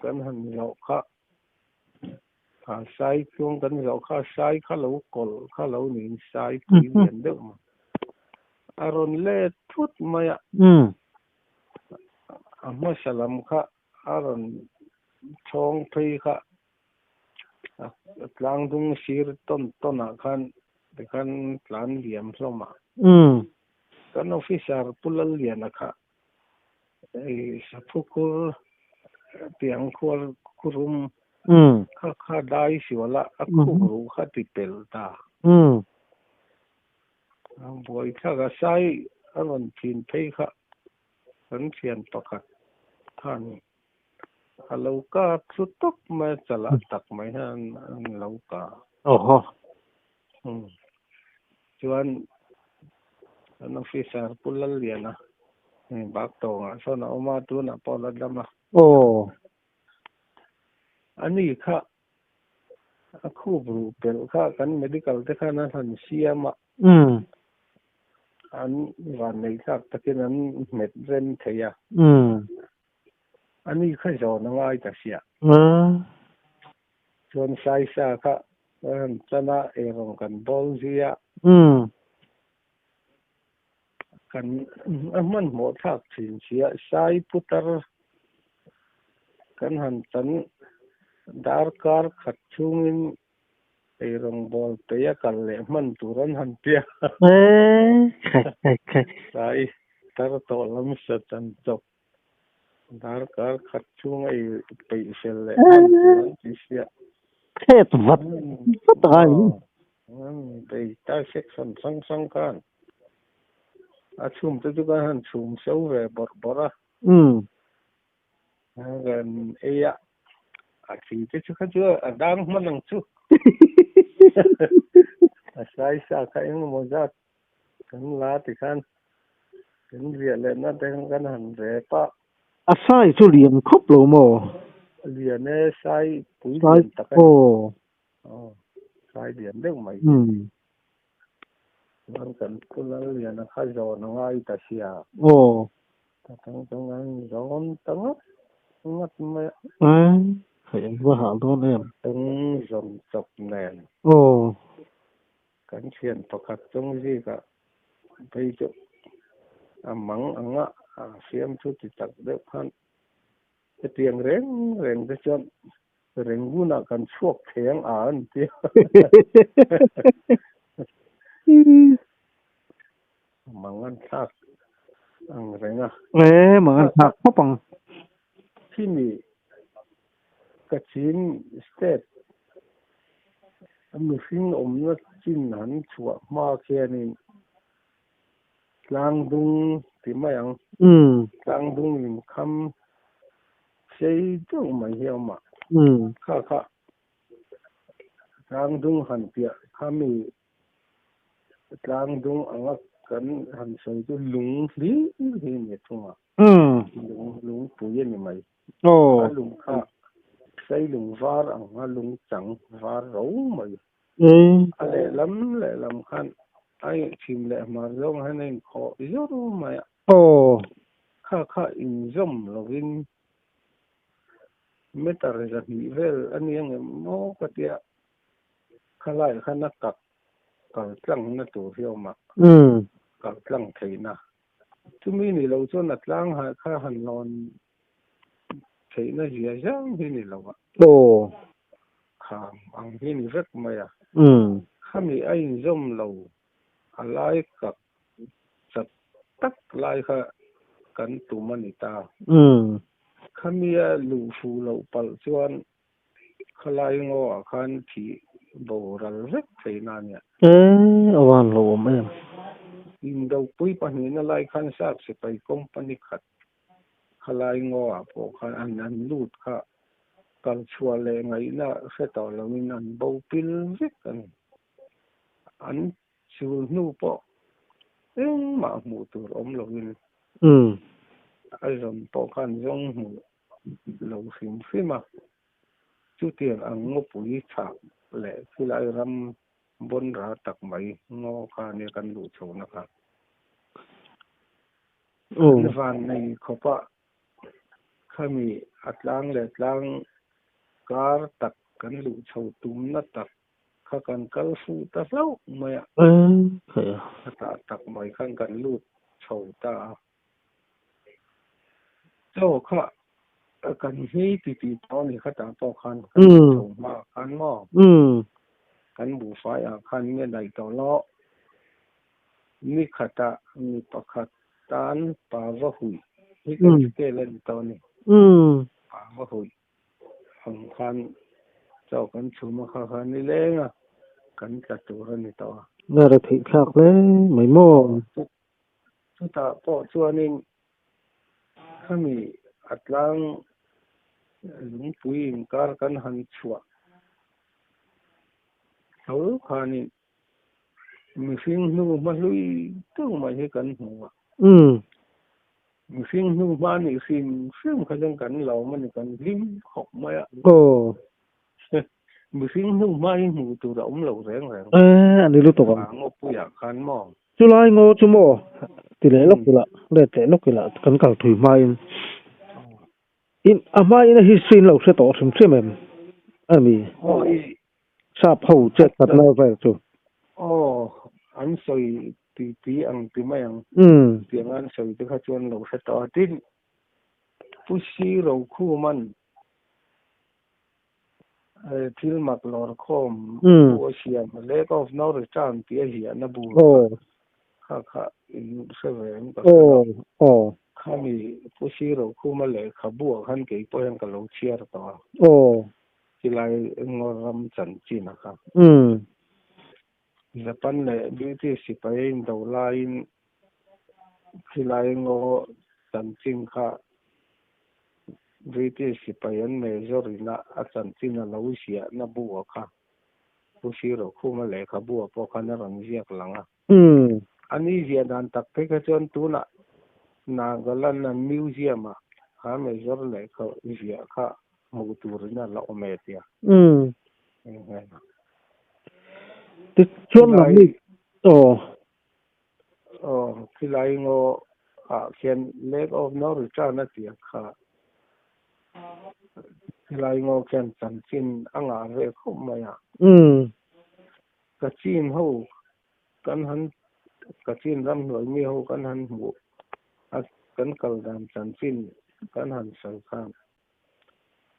kan han zawh kha, a Saitluang kan zawh kha Sai kha lo kawlh kha lo niin Sai pui lian deuh mai a rawn let thut mai a, a hmasa lam kha a rawn chhawng phei kha Tlang dung sir tawn tawn ah khan tikhan tlan liam hlawm a. Kan officer Pu Lalliana kha hei saphu khur tiang khuar khurum kha kha dai sual a, a khup ruh kha ti pel ta. Buai thlak a sai a rawn thin phei kha kan thian pakhat khan A lo kap thlu tawp mai a, chalah tak mai hian an lo kap. Awhaw. Chuan kan officer Pu Lalliana hei bak tawngah sawn a awm a, tunah pawh a la dam a. Aw. Ani kha a khup ruh pelh kha kan medical te khan an han siam a. An vanneih thlak takin an hmet rem thei a. Ani kha zawn a ngai ta sia. Chuan Saisa kha han chan a, eirawng kan bawl zui a. Kan a hmanhmawh thlak thin sia, Sai putar kan han chan darkar khat chhungin eirawng bawl peih a kal leh hman tur an han tia. Sai tar tawh lam sa chan chawp. Darkar khat chhung a i peih fel leh hman tur an ti sia. Thet vat vat a ngai. Bei ta section hrang hrang khan a chhum te chu kan han chhum so ve bawrh bawrh a. Kan ei a, a thi te chu kha chu a dang hman ang chu. A sai sa kha engemaw zat Kan la ti khan kan riah leh na te khan kan han rep a. A sai chu lian khawp lo maw? Lian e, sai pui lian tak a ni. Aw, sai lian deuh mai. Chuan kan pu Lalliana kha zawn a ngai ta sia. Aw. Ta tang chuan kan zawn ta ngat ngat mai a. Hei an va hah dawn em? Eng zawn chawp nen. Aw. Kan thian pakhat chung zikah phei chu a mang ang a, a fiam chu ti tak deuh khan hetiang reng reng te chuan Rangoon-ah kan chhuak thei ang a an ti a. Mang an thlak ang reng a. E, mang an thlak khawp ang. Khimi Kachin State mihring awmna chin han chhuah hma khianin tlangdung ti mai ang, tlangdung inkham sei deuh mai hi a awm a, kha kha tlangdung han piah kha mi tlangdung anga kan han sawi chu lung hlir hi a ni thung a. Lung lungpui a ni mai. A lung kha sailung var ang a lung chang var ro mai. A lehlam lehlam khan a chhim leh hmar zawng hian a inkhawh zawr mai a. Kha kha inzawm lovin meter 200 vel a ni ang em maw ka tia khalai khan a kak kal tlangna tur hi a awm a, kal tlang theihna. Chumi ni lo chuan a tlang kha han lawn theihna zia zang hi ni lo a. Kham ang hi ni vek mai a. Khami a inzawm lo a lai kak chat tak lai kha kan tum a ni ta. Khamia luh fuh loh palh chuan khalai ngaw ah khan thih boral vek theihna a nia. E, a van lo awm em. Indopui pahnihna lai khan Sap sipai company khat khalai ngaw ah pawh khan an an lut kha kal chhuah leh ngaihna hre tawh loin an bo pil vek a ni. An chul hnu pawh engmah hmuh tur awm loin a zawn pawh khan zawng hmuh lo hrim hrim a, chutiang ang ngawpui chhah leh khilai ram bawnra tak mai ngaw kha nia kan luh chhohna kha. Kan van nei khawp a, khami a tlang leh tlang kar tak kan luh chho tumna tak kha kan kal fuh ta hlauh mai a. Khatah tak mai khan kan lut chho ta a. Chaw kha kan hmei ti tih tawh a ni khatah pawh khan kan chho hma khan maw kan buhfai ah khan nge daih tawh loh ni khatah mi pakhat tan pa va huih hi kan scale a ni tawh a ni pa va huih ang khan chaw kan chhum a kha kha ni leng a kan tla tur a ni tawh a. Nge retheih thlak hle mai maw? Chutah pawh chuanin khami a tlang lungpui inkar kan han chhuah tho khanin mihring hnu hma hlui deuh mai hi kan hmu a. Mihring hnu hma nih hrim hrim kha chuan kan lawm a ni, kan hlim khawp mai a. Mihring hnu hma hi hmuh tur a awm lo reng reng. E, a ni lutuk ang. A ngawpuiah khan maw? Chulai ngaw chu maw? Ti leh lawk ila, let leh lawk ila kan kal thui hmain. In a hmain a history in lo hre tawh hrim hrim em? A mi. Aw i. Sap ho chet khat lai vel chu. Aw, an sawi ti ti ang ti mai ang. Tiang an sawi te kha chuan lo hre tawh a. Tin, Pu Si Rokhuman Thil mak lawr khawm bu a siam Lake of No Return tih a ziahna bu kha kha in hre ve em ka hre lo. Khami Pu Siro Khuma lehkhabu ah khan kei pawh hian ka lo chhiar tawh a. Chilai ngaw ram chanchin a kha. Japan leh British sipai a indo laiin khilai ngaw chanchin kha British sipai an major ina a chanchin a lo ziahna bu a kha Pu Siro Khuma lehkhabu ah pawh khan a rawn ziak lang a. A ni ziah dan tak phei kha chuan tunah Nagaland an museum ah kha major lehkha ziah kha hmuh turin a la awm e tia. Tichuan nangni aw. Aw, khilai ngaw ah khian Lake of No Return a tih ang kha khilai ngaw khian chanchin a ngah ve khawp mai a. Kachin ho kan han Kachin ramhnuai mi ho kan han hmuh a kan kal dan chanchin kan han sawi khan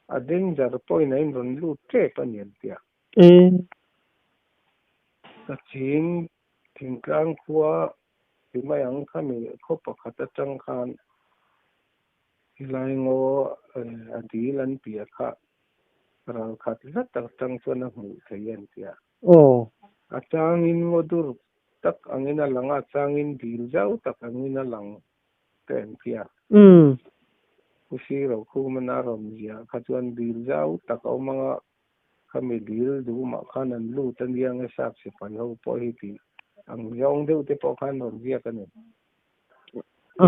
a danger point a inrawn lut tep a ni an ti a. Kachin Thingtlang khua ti mai ang khami khaw pakhat atang khan helai ngaw a dil an piah kha ral khat hla tak atang chuan a hmuh theih an ti a. A changin ngaw dur tak angin a lang a, a changin dil zau tak angin a lang te an ti a. Pu Siro Khumana rawn ziah kha chuan dil zau tak a awm ang a, Khami dil duhmah khan an lut a nia nge sap sipai ho pawh hi tih ang zawng deuh te pawh khan rawn ziak a ni. A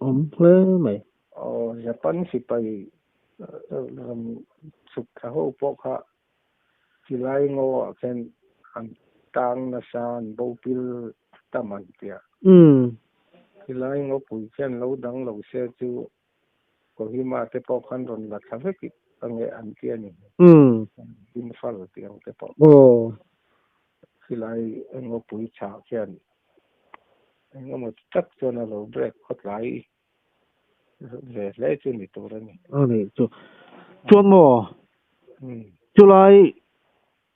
awm hle mai. Aw, Japan sipai rawn chhuk thla ho pawh kha chilai ngaw ah khian an tang nasa, an bo pil tam an tia. Chilai. Khilai ngawpui khian lo dang lo se chu Kohima te pawh khan rawn la thla vek ange an ti a ni. Imphal tih ang te pawh. Khilai ngawpui chhah khian engemaw ti tak chuan a lo break khawtlai ve hle chu ni tur a ni. A nih chu. Chuan maw chulai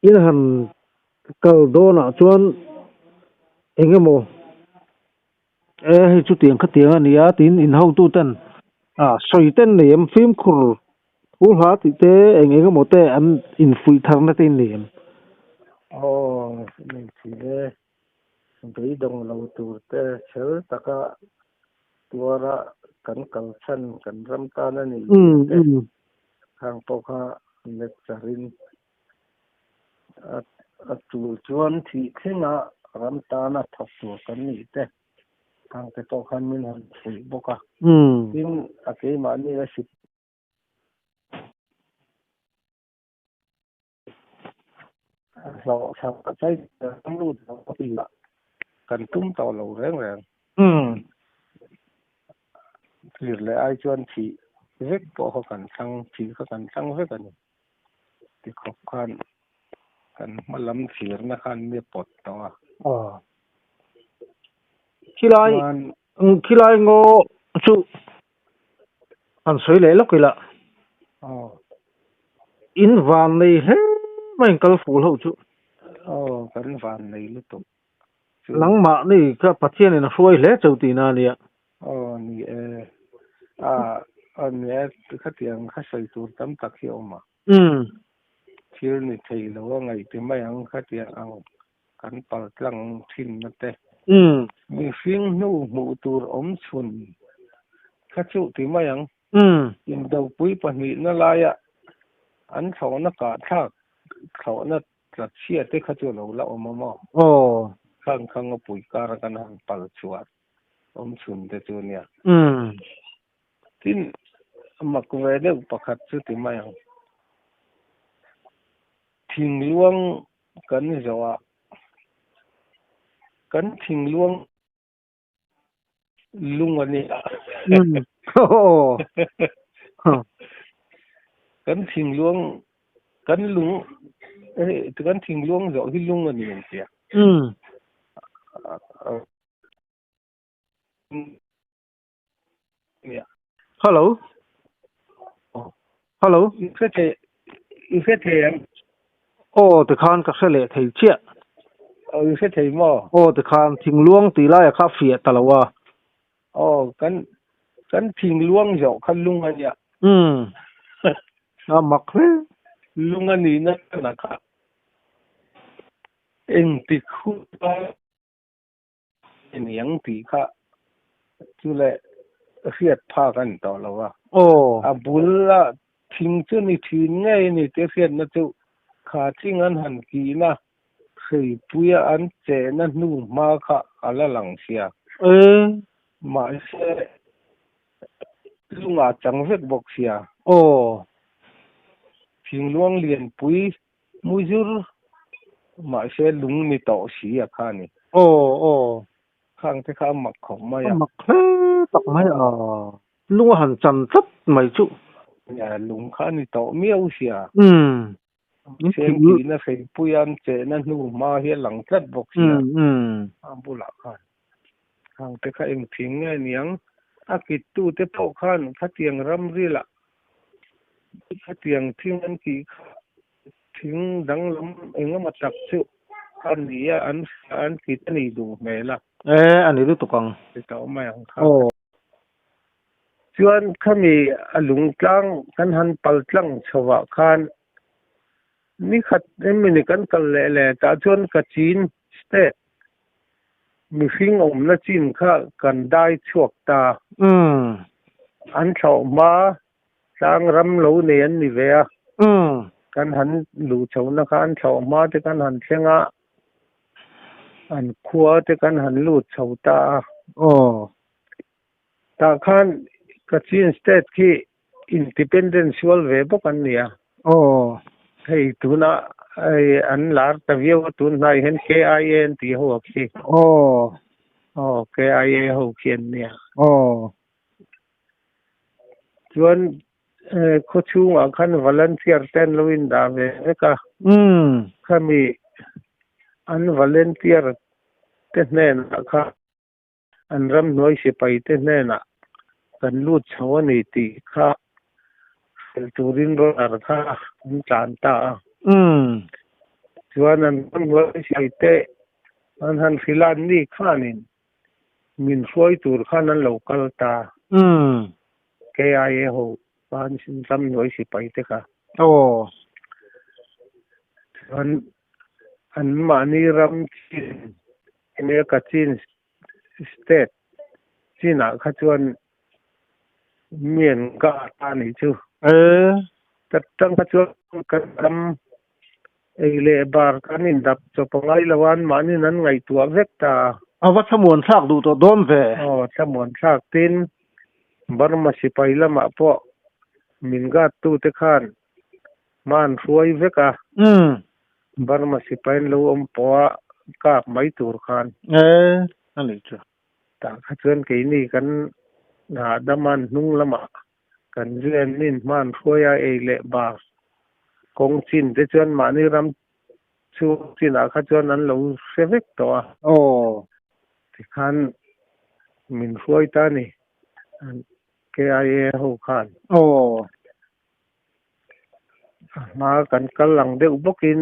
in han kal dawnah chuan engemaw E hei chutiang khatiang a nia tiin inhotuten a sawi ten nei em fimkhur thu hla tih te eng eng emaw te an infuih tharna te in nei em? Aw nei thin e, beidawng lo tur te chhel taka tuara kan kal chhan kan ram tan a nih zia te khang pawh kha lecture in A tul chuan thih thlenga ram tana thawk tur kan nih te ang te pawh khan min han fuih bawk a. Tin, a keimahni a hrit hlawh thla chai ram lut lo a ti a, kan tum tawh lo reng reng. Thlir leh ai chuan thih vek pawh kha kan thlang, thih kha kan thlang vek a ni. Ti khawp khan kan hma lam thlirna khan mi a pawt tawh a. Aw. Khilai khilai ngaw chu han sawi leh lawk ila. Aw. In van nei hle mai in kal ful ho chu. Aw kan van nei lutuk. Nangmahni kha Pathianin a hruai hle cheu tihna a nia. Aw ni e, a a ni e, khatiang kha sawi tur tam tak hi a awm a. Thil ni thei lo a ngaihti mai ang khatiang ang kan pal tlang thinna te. Mihring hnu hmuh tur awm chhun kha chu ti mai ang. Indopui pahnihna laia an thlawhna kahthlak thlawhna Tla chhia te kha chu a lo la awm a maw? Aw. Khang kha ngawpui kara kan han pal chhuah awm chhun te chu nia. Tin, mak ve deuh pakhat chu ti mai ang. Thingluang kan zawh a, kan thingluang lung a nia. Kan thingluang kan lung kan thingluang zawh hi lung a ni ang tia. Hello. Hello. I hre thei i hre thei em? Aw tikhan ka hre leh thei chiah. Aw i hre thei maw? Aw tikhan thingluang tih laia kha fiah ta lo a. Aw kan kan thingluang zawh kha lung a nia. Umm a mak hle. Lung a nihna chhan ah kha engtik hun Eniang tih kha chu leh hriat phak a ni tawh lo a. Aw. A bul a thing chu ni thin ngei a ni tih hriatna chu kha thing an han kihna hreipuia an chehna hnu hma kha a la lang sia. E. Mahse lungah chang vek bawk sia. Aw. Thingluang lianpui Muzur mahse lung ni tawh si a kha ni. Aw aw. Khang te kha a mak khawp mai a. A mak hle tak mai a. Lung a han chan tlat mai chu. Nia lung kha a ni tawh miau sia. Umm. Sen tihna hreipui an chehna hnu hma hi a lang tlat bawk sia. A bulah khan. Khang te kha eng thing nge niang? A kittu te pawh khan khatiang ramrilah khatiang thing an tih kha thing danglam engemaw tak chu a ni a, an an kit a nih duh hmel a. E, a ni lutuk ang. Ti tawh mai ang kha. Aw. Chuan khami a lungtlang kan han pal tlang chhovah khan nikhat emawni kan kal leh leh tah chuan Kachin State Mihring awmna chin kha kan dai chhuak ta. An thlauh hma tlang ram lo nei an ni ve a. Kan han luh chhohna kha an thlauh hma te kan han thleng a, an khua te kan han lut chho ta a. Tah khan Kachin State khi Independent sual ve bawk an ni a. Hei tuna hei an lar ta viau a tun hnai hian KIA an tih ho a khi. Aw KIA ho khi an nia. Aw. Chuan khaw chhungah khan volunteer te an lo indah ve vek a. Umm. Khami an volunteer te hnenah khan an ramhnuai sipai te hnenah kan lut chho a ni tih kha hrilh turin runner kha an tlan ta a. Umm. Chuan an ramhnuai sipai te an han hrilh a, anni khanin min hruai tur khan an lo kal ta. Umm. KIA ho khan ramhnuai sipai te kha. Aw. Chuan an mahni ram chin enge Kachin State chinah kha chuan mi an guard a nih chu. Ee. Ta tang kha chuan kan ram ei leh bar kan indap chawp a ngai lo a, anmahniin an ngaihtuah vek ta a. A va thlamuan thlak duh tawh dawn ve. Aw, thlamuan thlak tin Burma sipai lamah pawh min guard tute khan hma an hruai vek a. Umm. Burma sipai an lo awm pawh a kap mai tur khan. Ee, a nih chu. Tah kha chuan keini kan hahdam a hnung lamah kan zui an hma an hruai a ei leh bar kawng chin te chuan mahni ram chhung chinah kha chuan an lo hre vek tawh a. Aw. Tikhan min hruai ta a ni KIA ho khan. Aw. A hma kan kal ang deuh bawkin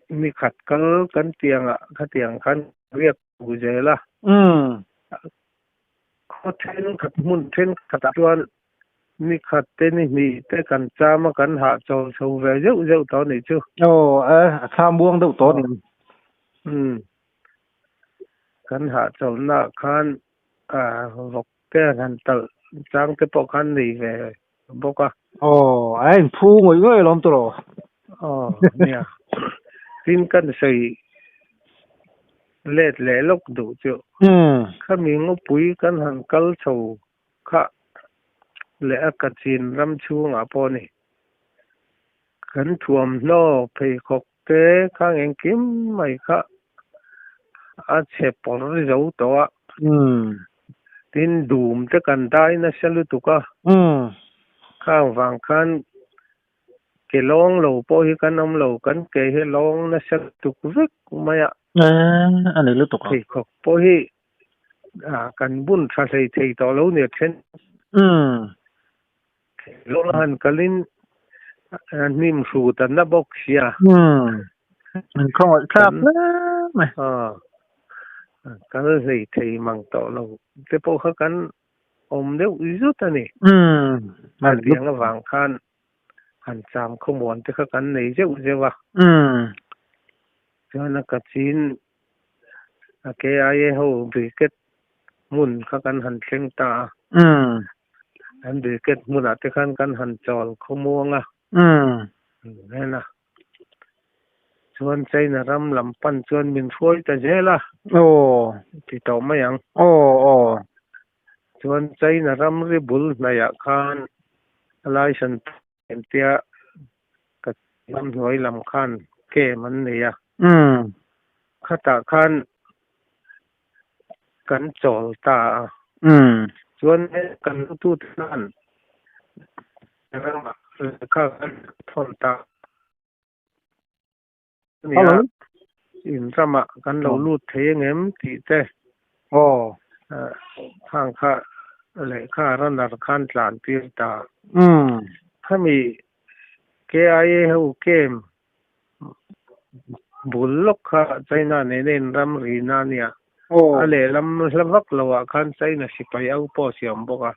ni khat kal kan tiangah khatiang khan riak tu zel a. Khaw thenkhat hmun thenkhatah chuan ni khat te ni hnih te kan cham a kan hahchawl chho ve zeuh zeuh tawh a nih chu. Aw e, a thlam buang deuh tawh a ni. Umm. Kan hahchawlhnaah khan vawk te an han talh chang te pawh khan nei ve bawk a. Aw, a inphu ngawih ngawih alawm tawh. Aw, nia. Tin kan sawi let leh lawk duh chu. Khami ngawpui kan han kal chho kha leh a Kachin ram chhungah pawh ni. Kan thuamhnaw pheikhawk te khang engkim mai kha a chhe pawr zo tawh a. Tin dum te kan dai nasa lutuk a. Khang vang khan ke lawng lo pawh hi kan awm lo, kan ke hi lawng nasa lutuk vek mai a. A ni lutuk a. Pheikhawk pawh hi kan bun tha hlei thei tawh lo nia then. Lawng han kalin hnim hrut a na bawk sia. Umm. An khawngaih thlak hle mai. Aw. Kal hlei thei mang tawh lo te pawh kha kan awm deuh zut a ni. Umm. Hetiang avang khan han cham khawmuan te kha kan nei zeuh zeuh a. Umm. Chuan a Kachin a KIA ho brigade hmun kha kan han thleng ta a. Umm. An brigade hmunah te khan kan han chawl khawmuang a. Umm. Nen a. Chuan China ram lam pan chuan min hruai ta zel a. Aw. Ti tawh mai ang. Aw aw. Chuan China ram ri bul hnaiah khan a license entia ka ram hnuai lam khan camp an nei a. Umm. Khatah khan kan chawl ta a. Umm. Chuan kan hotute khan ramah lehkha kan thawn ta a ni a, in ramah kan lo lut thei angem tih te Aw. Khang kha lehkha runner khan tlan tir ta. Umm. Khami KIA ho camp Bul lawk kha China nena in ram rina a nia. A lehlam hla vak loah khan China sipai au pawh si a awm bawk a.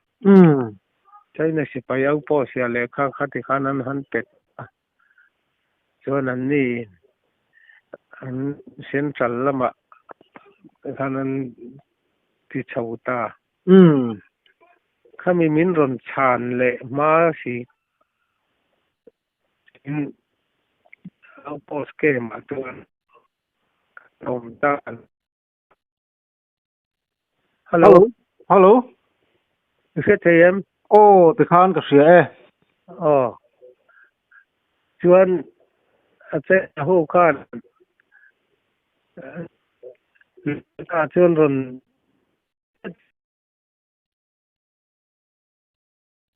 China sipai au pawh sia lehkha kha tikhan an han pet a. Chuan an ni an central lamah khan an ti chho ta. Khami min rawn chhan leh hma si Tin, outpost camp ah chuan kan awm ta an. Hello. Hello. I hre thei em? Aw, tikhan ka hria e. Aw. Chuan a che ho khan Lehkha chuan rawn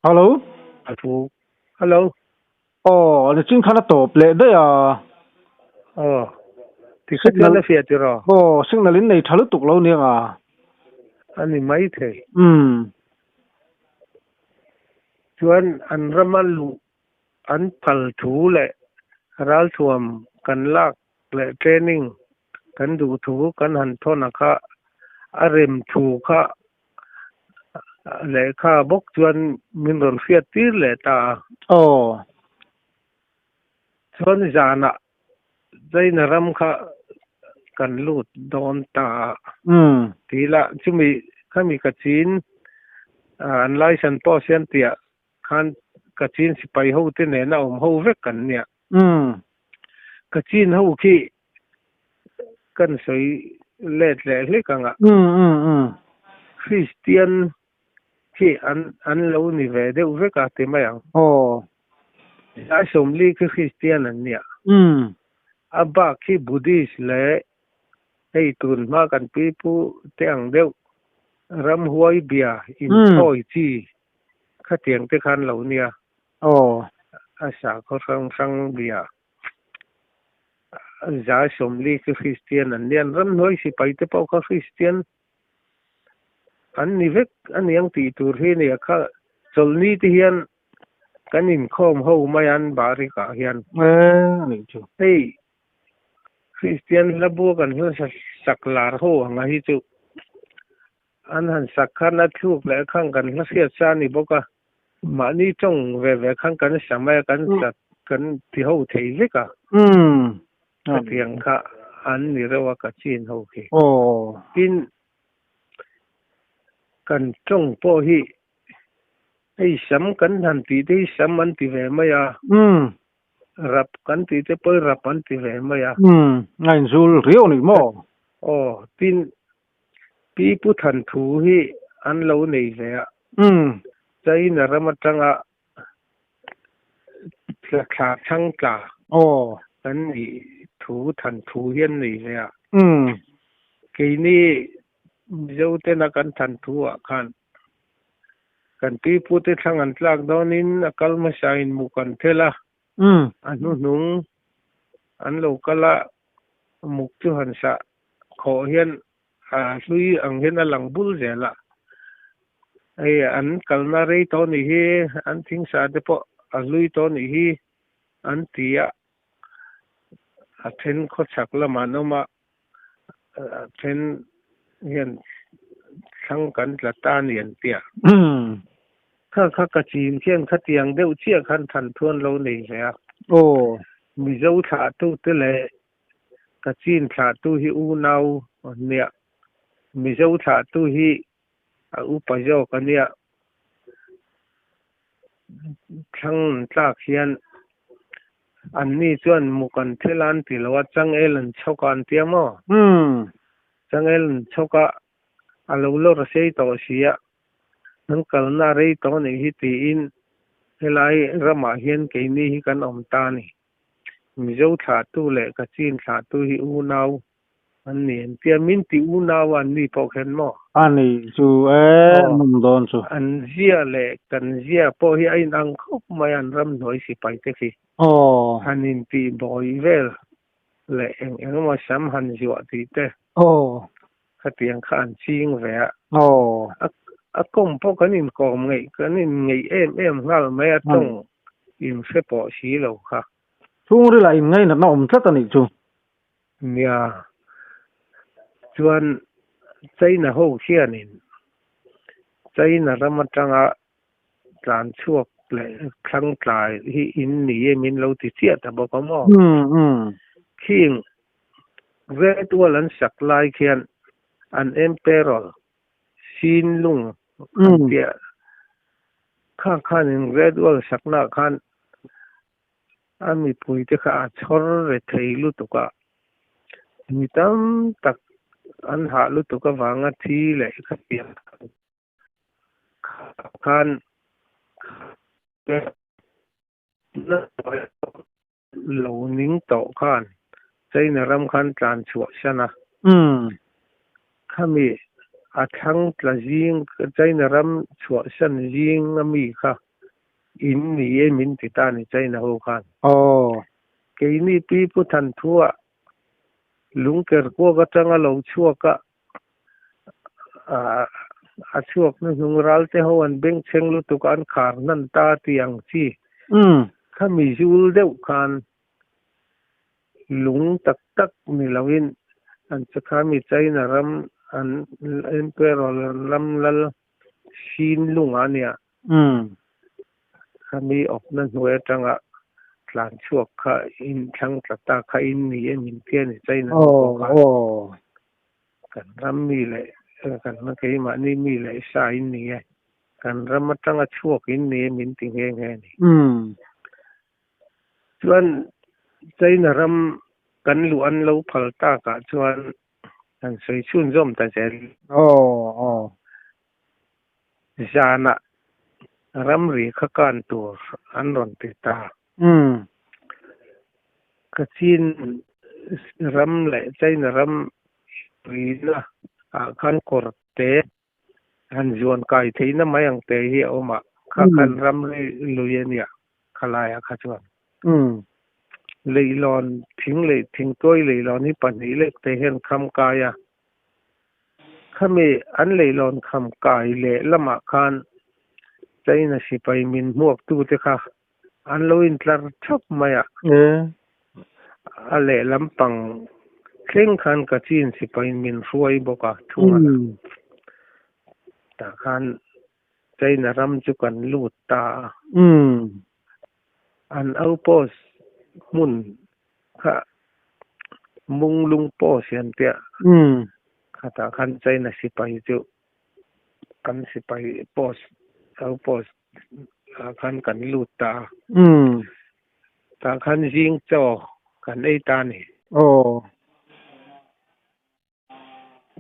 Hello. A thu. Hello. Aw, nichin khan a tawp leh daih a. Aw. Tikha chuan a fiah tiraw? Aw, signal in nei tha lutuk lo nia nga. A ni mai thei. Umm. Chuan an rama luh an phal thu leh ralthuam kan lak leh training kan duh thu kan han thawn a kha a rem thu kha lehkha bawk chuan min rawn hriat tir leh ta a. Aw. Chuan zanah China ram kha kan lut dawn ta a. Tih lah chumi khami ka chin an license pawh siam tiah khan Kachin sipai ho te nena awm ho vek an nia. Kachin ho khi kan sawi let leh hlek ang a. Kristian khi an an lo ni ve deuh vek a ti mai ang. Zai sawmli khi Kristian an nia. A bak khi Buddhist leh hei tun hma kan pipu te ang deuh ramhuai bia inthawi chi Khatiang te khan lo nia. Aw. A sakhaw hrang hrang bia. Za sawmli khi Kristian an nia. An ramhnuai sipai te pawh kha Kristian an ni vek a niang tih tur hi a nia. Kha chawlhni te hian kan inkhawm ho mai a an barik ah hian. E a nih chu. Hei Kristian hla bua kan hla sak lar ho anga hi chu An han sak khan a thluk leh khang kan hla hriat sa a ni bawk a, mahni tawng ve ve khan kan sa mai a, kan sa kan ti ho thei vek a. Khatiang kha an ni reuh a ka chin ho khi. Tin, kan tawng pawh hi hei sam kan han tih te hi sam an ti ve mai a, rap kan tih te pawh hi rap an ti ve mai a. A inzul riau a ni maw? Aw, tin, Pi Pu Than thu hi an lo nei ve a. China ram atanga thla thlang tla kan nih thu Than thu hi an nei ve a. Keini Mizo tena kan Than thu ah khan kan Pi Pu te thlang an tlak dawnin a kal hmasa in muk an thel a, a hnuhnung an lo kal a, muk chu han sah Khawh hian a hlui ang hian a lang bul zel a, hei an kalna rei tawh nih hi, an thingsa te pawh a hlui tawh nih hi an ti a, a then khawchhak lamah an awm a, a then hian thlang kan tla ta a ni an ti a. Kha kha ka chin khian khatiang deuh chiah khan thanthuan lo nei ve a. Mizo thlahtute leh Kachin thlahtu hi unau a nia, Mizo thlahtu hi a upa zawk a nia. Thlang tlak hian anni chuan muk an thel a an ti lo a, changel an chhawk a an tia maw? Changel an chhawk a, a lo lawr sei tawh si a, an kalna a rei tawh a nih hi tiin helai ramah hian keini hi kan awm ta a ni. Mizo thlahtu leh Kachin thlahtu hi unau an ni an tia, min ti unau a an ni pawh khen maw? A ni chu e, an awm dawn chu. An zia leh kan zia pawh hi a inang khawp mai a, an ramhnuai sipai te khi. Aw. Han intih bawi vel leh eng eng emaw sam han zuah tih te. Aw. Khatiang kha an ching ve a. Aw. A kawm pawh kan inkawm ngeih, kan inngeih em em nghal mai a, tawng inhre pawh si lo kha. Chhungril ah inngainatna awm tlat a nih chu. Nia. Chuan China ho khianin China ram atanga tlan chhuak leh thlang tlai hi in ni e min lo ti chiah ta bawk a maw? Khing Great Wall an sak lai khian an Emperor Sin Lung an tia kha khanin Great Wall saknaah khan a mipuite kha a chhawr re thei lutuk a, mi tam tak an hah lutuk avanga thi leh khatiang khan lo ning tawh khan China ram khan tlan chhuah san a. Khami a thlang tla zing China ram chhuahsan zing a mi kha in ni e min ti ta ni China ho khan. Aw. Keini pi pu than thu ah lungker kuak atanga lo chhuak a a chhuak hnuhnung ral te ho an bengchheng lutuk a an khar hnan ta tih ang chi. Khami zul deuh khan lung tak tak ni loin an che khami China ram an Emperor ram lal Sin lung a nia. Khami awpna hnuai atanga tlan chhuak kha in thlang tla ta kha in ni em in tia ni China ho pawh khan kan ram mi leh kan keimahni mi leh sa in ni e, kan ram atanga chhuak in ni em in ti nghe nghe a ni. Chuan China ram kan luh an lo phal takah chuan kan sawi chhunzawm ta zel. Zanah ramri kha kan tur an rawn ti ta. Kachin ram leh China ram rina ah khan kawr te han zuan kai theihna mai ang te hi a awm a, kha khan ramri lui a nia khalaiah kha chuan. Leihlawn thing leh thingtuai leihlawn hi pahnih lek te hian kham kai a. Khami an leihlawn kham kai leh lamah khan China sipai min hmuaktute kha an lo intlar thap mai a. A lehlam pang thleng khan Kachin sipai min hruai bawk a thung a. Tah khan China ram chu kan lut ta a. An outpost hmun kha Munglung post hi an tia. Khatah khan China sipai chu kan sipai post outpost ah khan kan lut ta a. Tah khan zing chaw kan ei ta a ni.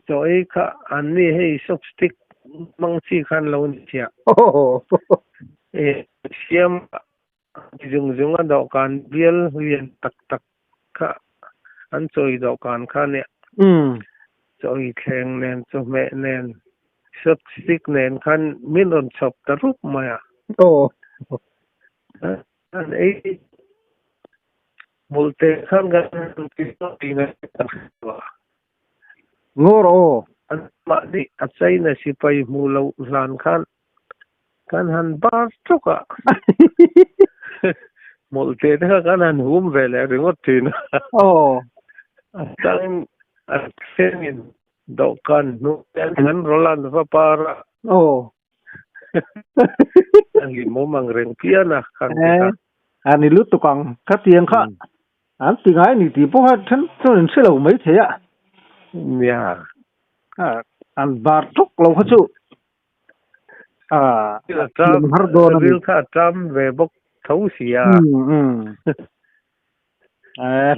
Chaw ei kha an ni hei chopstick hmang chi khan lo ni chiah. Siam zung zung a dawhkan bial lian tak tak kha an chawi dawhkan kha nia. Chawi thleng nen chawhmeh nen chopstick nen khan min rawn chhawp ta rup mai a. An ei Hmawlhte khan kan han ti zawk tih ngai kan hre lo a. Ngawr aw. An mahni a China sipai hmuh loh hlan khan kan han bar tawk a. Hmawlhte te kha kan han hum ve leh ringawt thin a. Aw. A changin a thlengin dawhkan hnuai an rawl an va par a. Aw. A hlimawm ang reng pian a khang te kha. A ni lutuk ang. Khatiang kha an ti ngai ni tih pawh kha then chuan in hre lo mai thei a. Nia. An bar tuk lo kha chu a thiam har dawn a ni. Ril kha a tam ve bawk tho si a.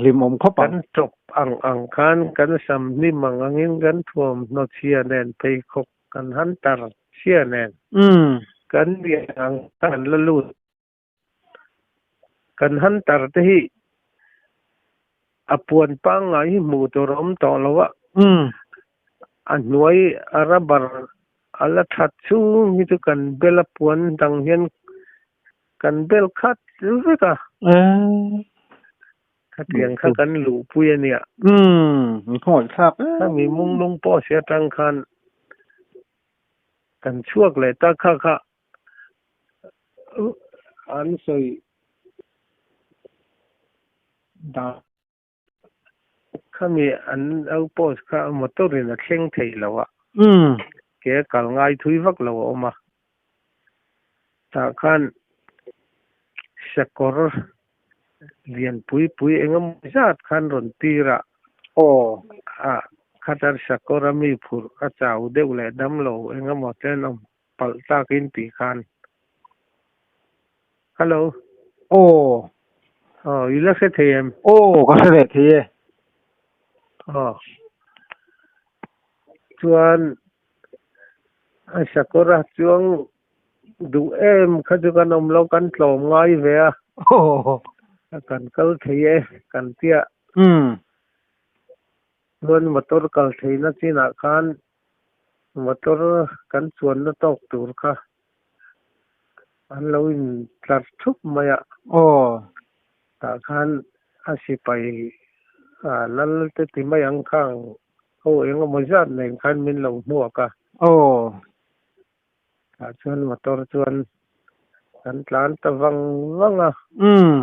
Hlimawm khawp ang. Kan tawp ang ang khan kan sam hnim ang angin kan thuamhnaw chhia nen pheikhawk kan han tar chhia nen kan lian ang khan kan la lut. Kan han tar te hi a puan pangngai hi hmuh tur a awm tawh lo a, a hnuai a rubber a la that chhung hi chu kan bel a puan dang hian kan bel khat vek a. Khatiang kha kan luhpui a nia. Khami munglung pawh si atang khan kan chhuak leh ta kha kha. An sawi dan khami an outpost kha motor in a thleng thei lo a, ke a kal ngai thui vak lo a awm a, tah khan sakawr lian pui pui eng emaw zat khan rawn tir a, khatar sakawr a mi phurh a chau deuh leh damlo eng emaw te an awm. Palh takin tih khan. Hello. Aw. Aw, i la hre thei em? Aw, ka hre leh thei e. Aw. Chuan a sakawra chuang duh em kha chu kan awm lo, kan tlawm ngai ve a. Aw. Kan kal thei e, kan tia. Umm. Chuan motor kal theihna chinah khan. Motor kan chuanna tawk tur kha an lo in tlar thup mai a. Aw. Tah khan a sipai lal te ti mai ang khang ho eng emaw zat nen khan min lo hmuak a. Aw. Tah chuan motor chuan kan tlan ta vang vang a. Umm.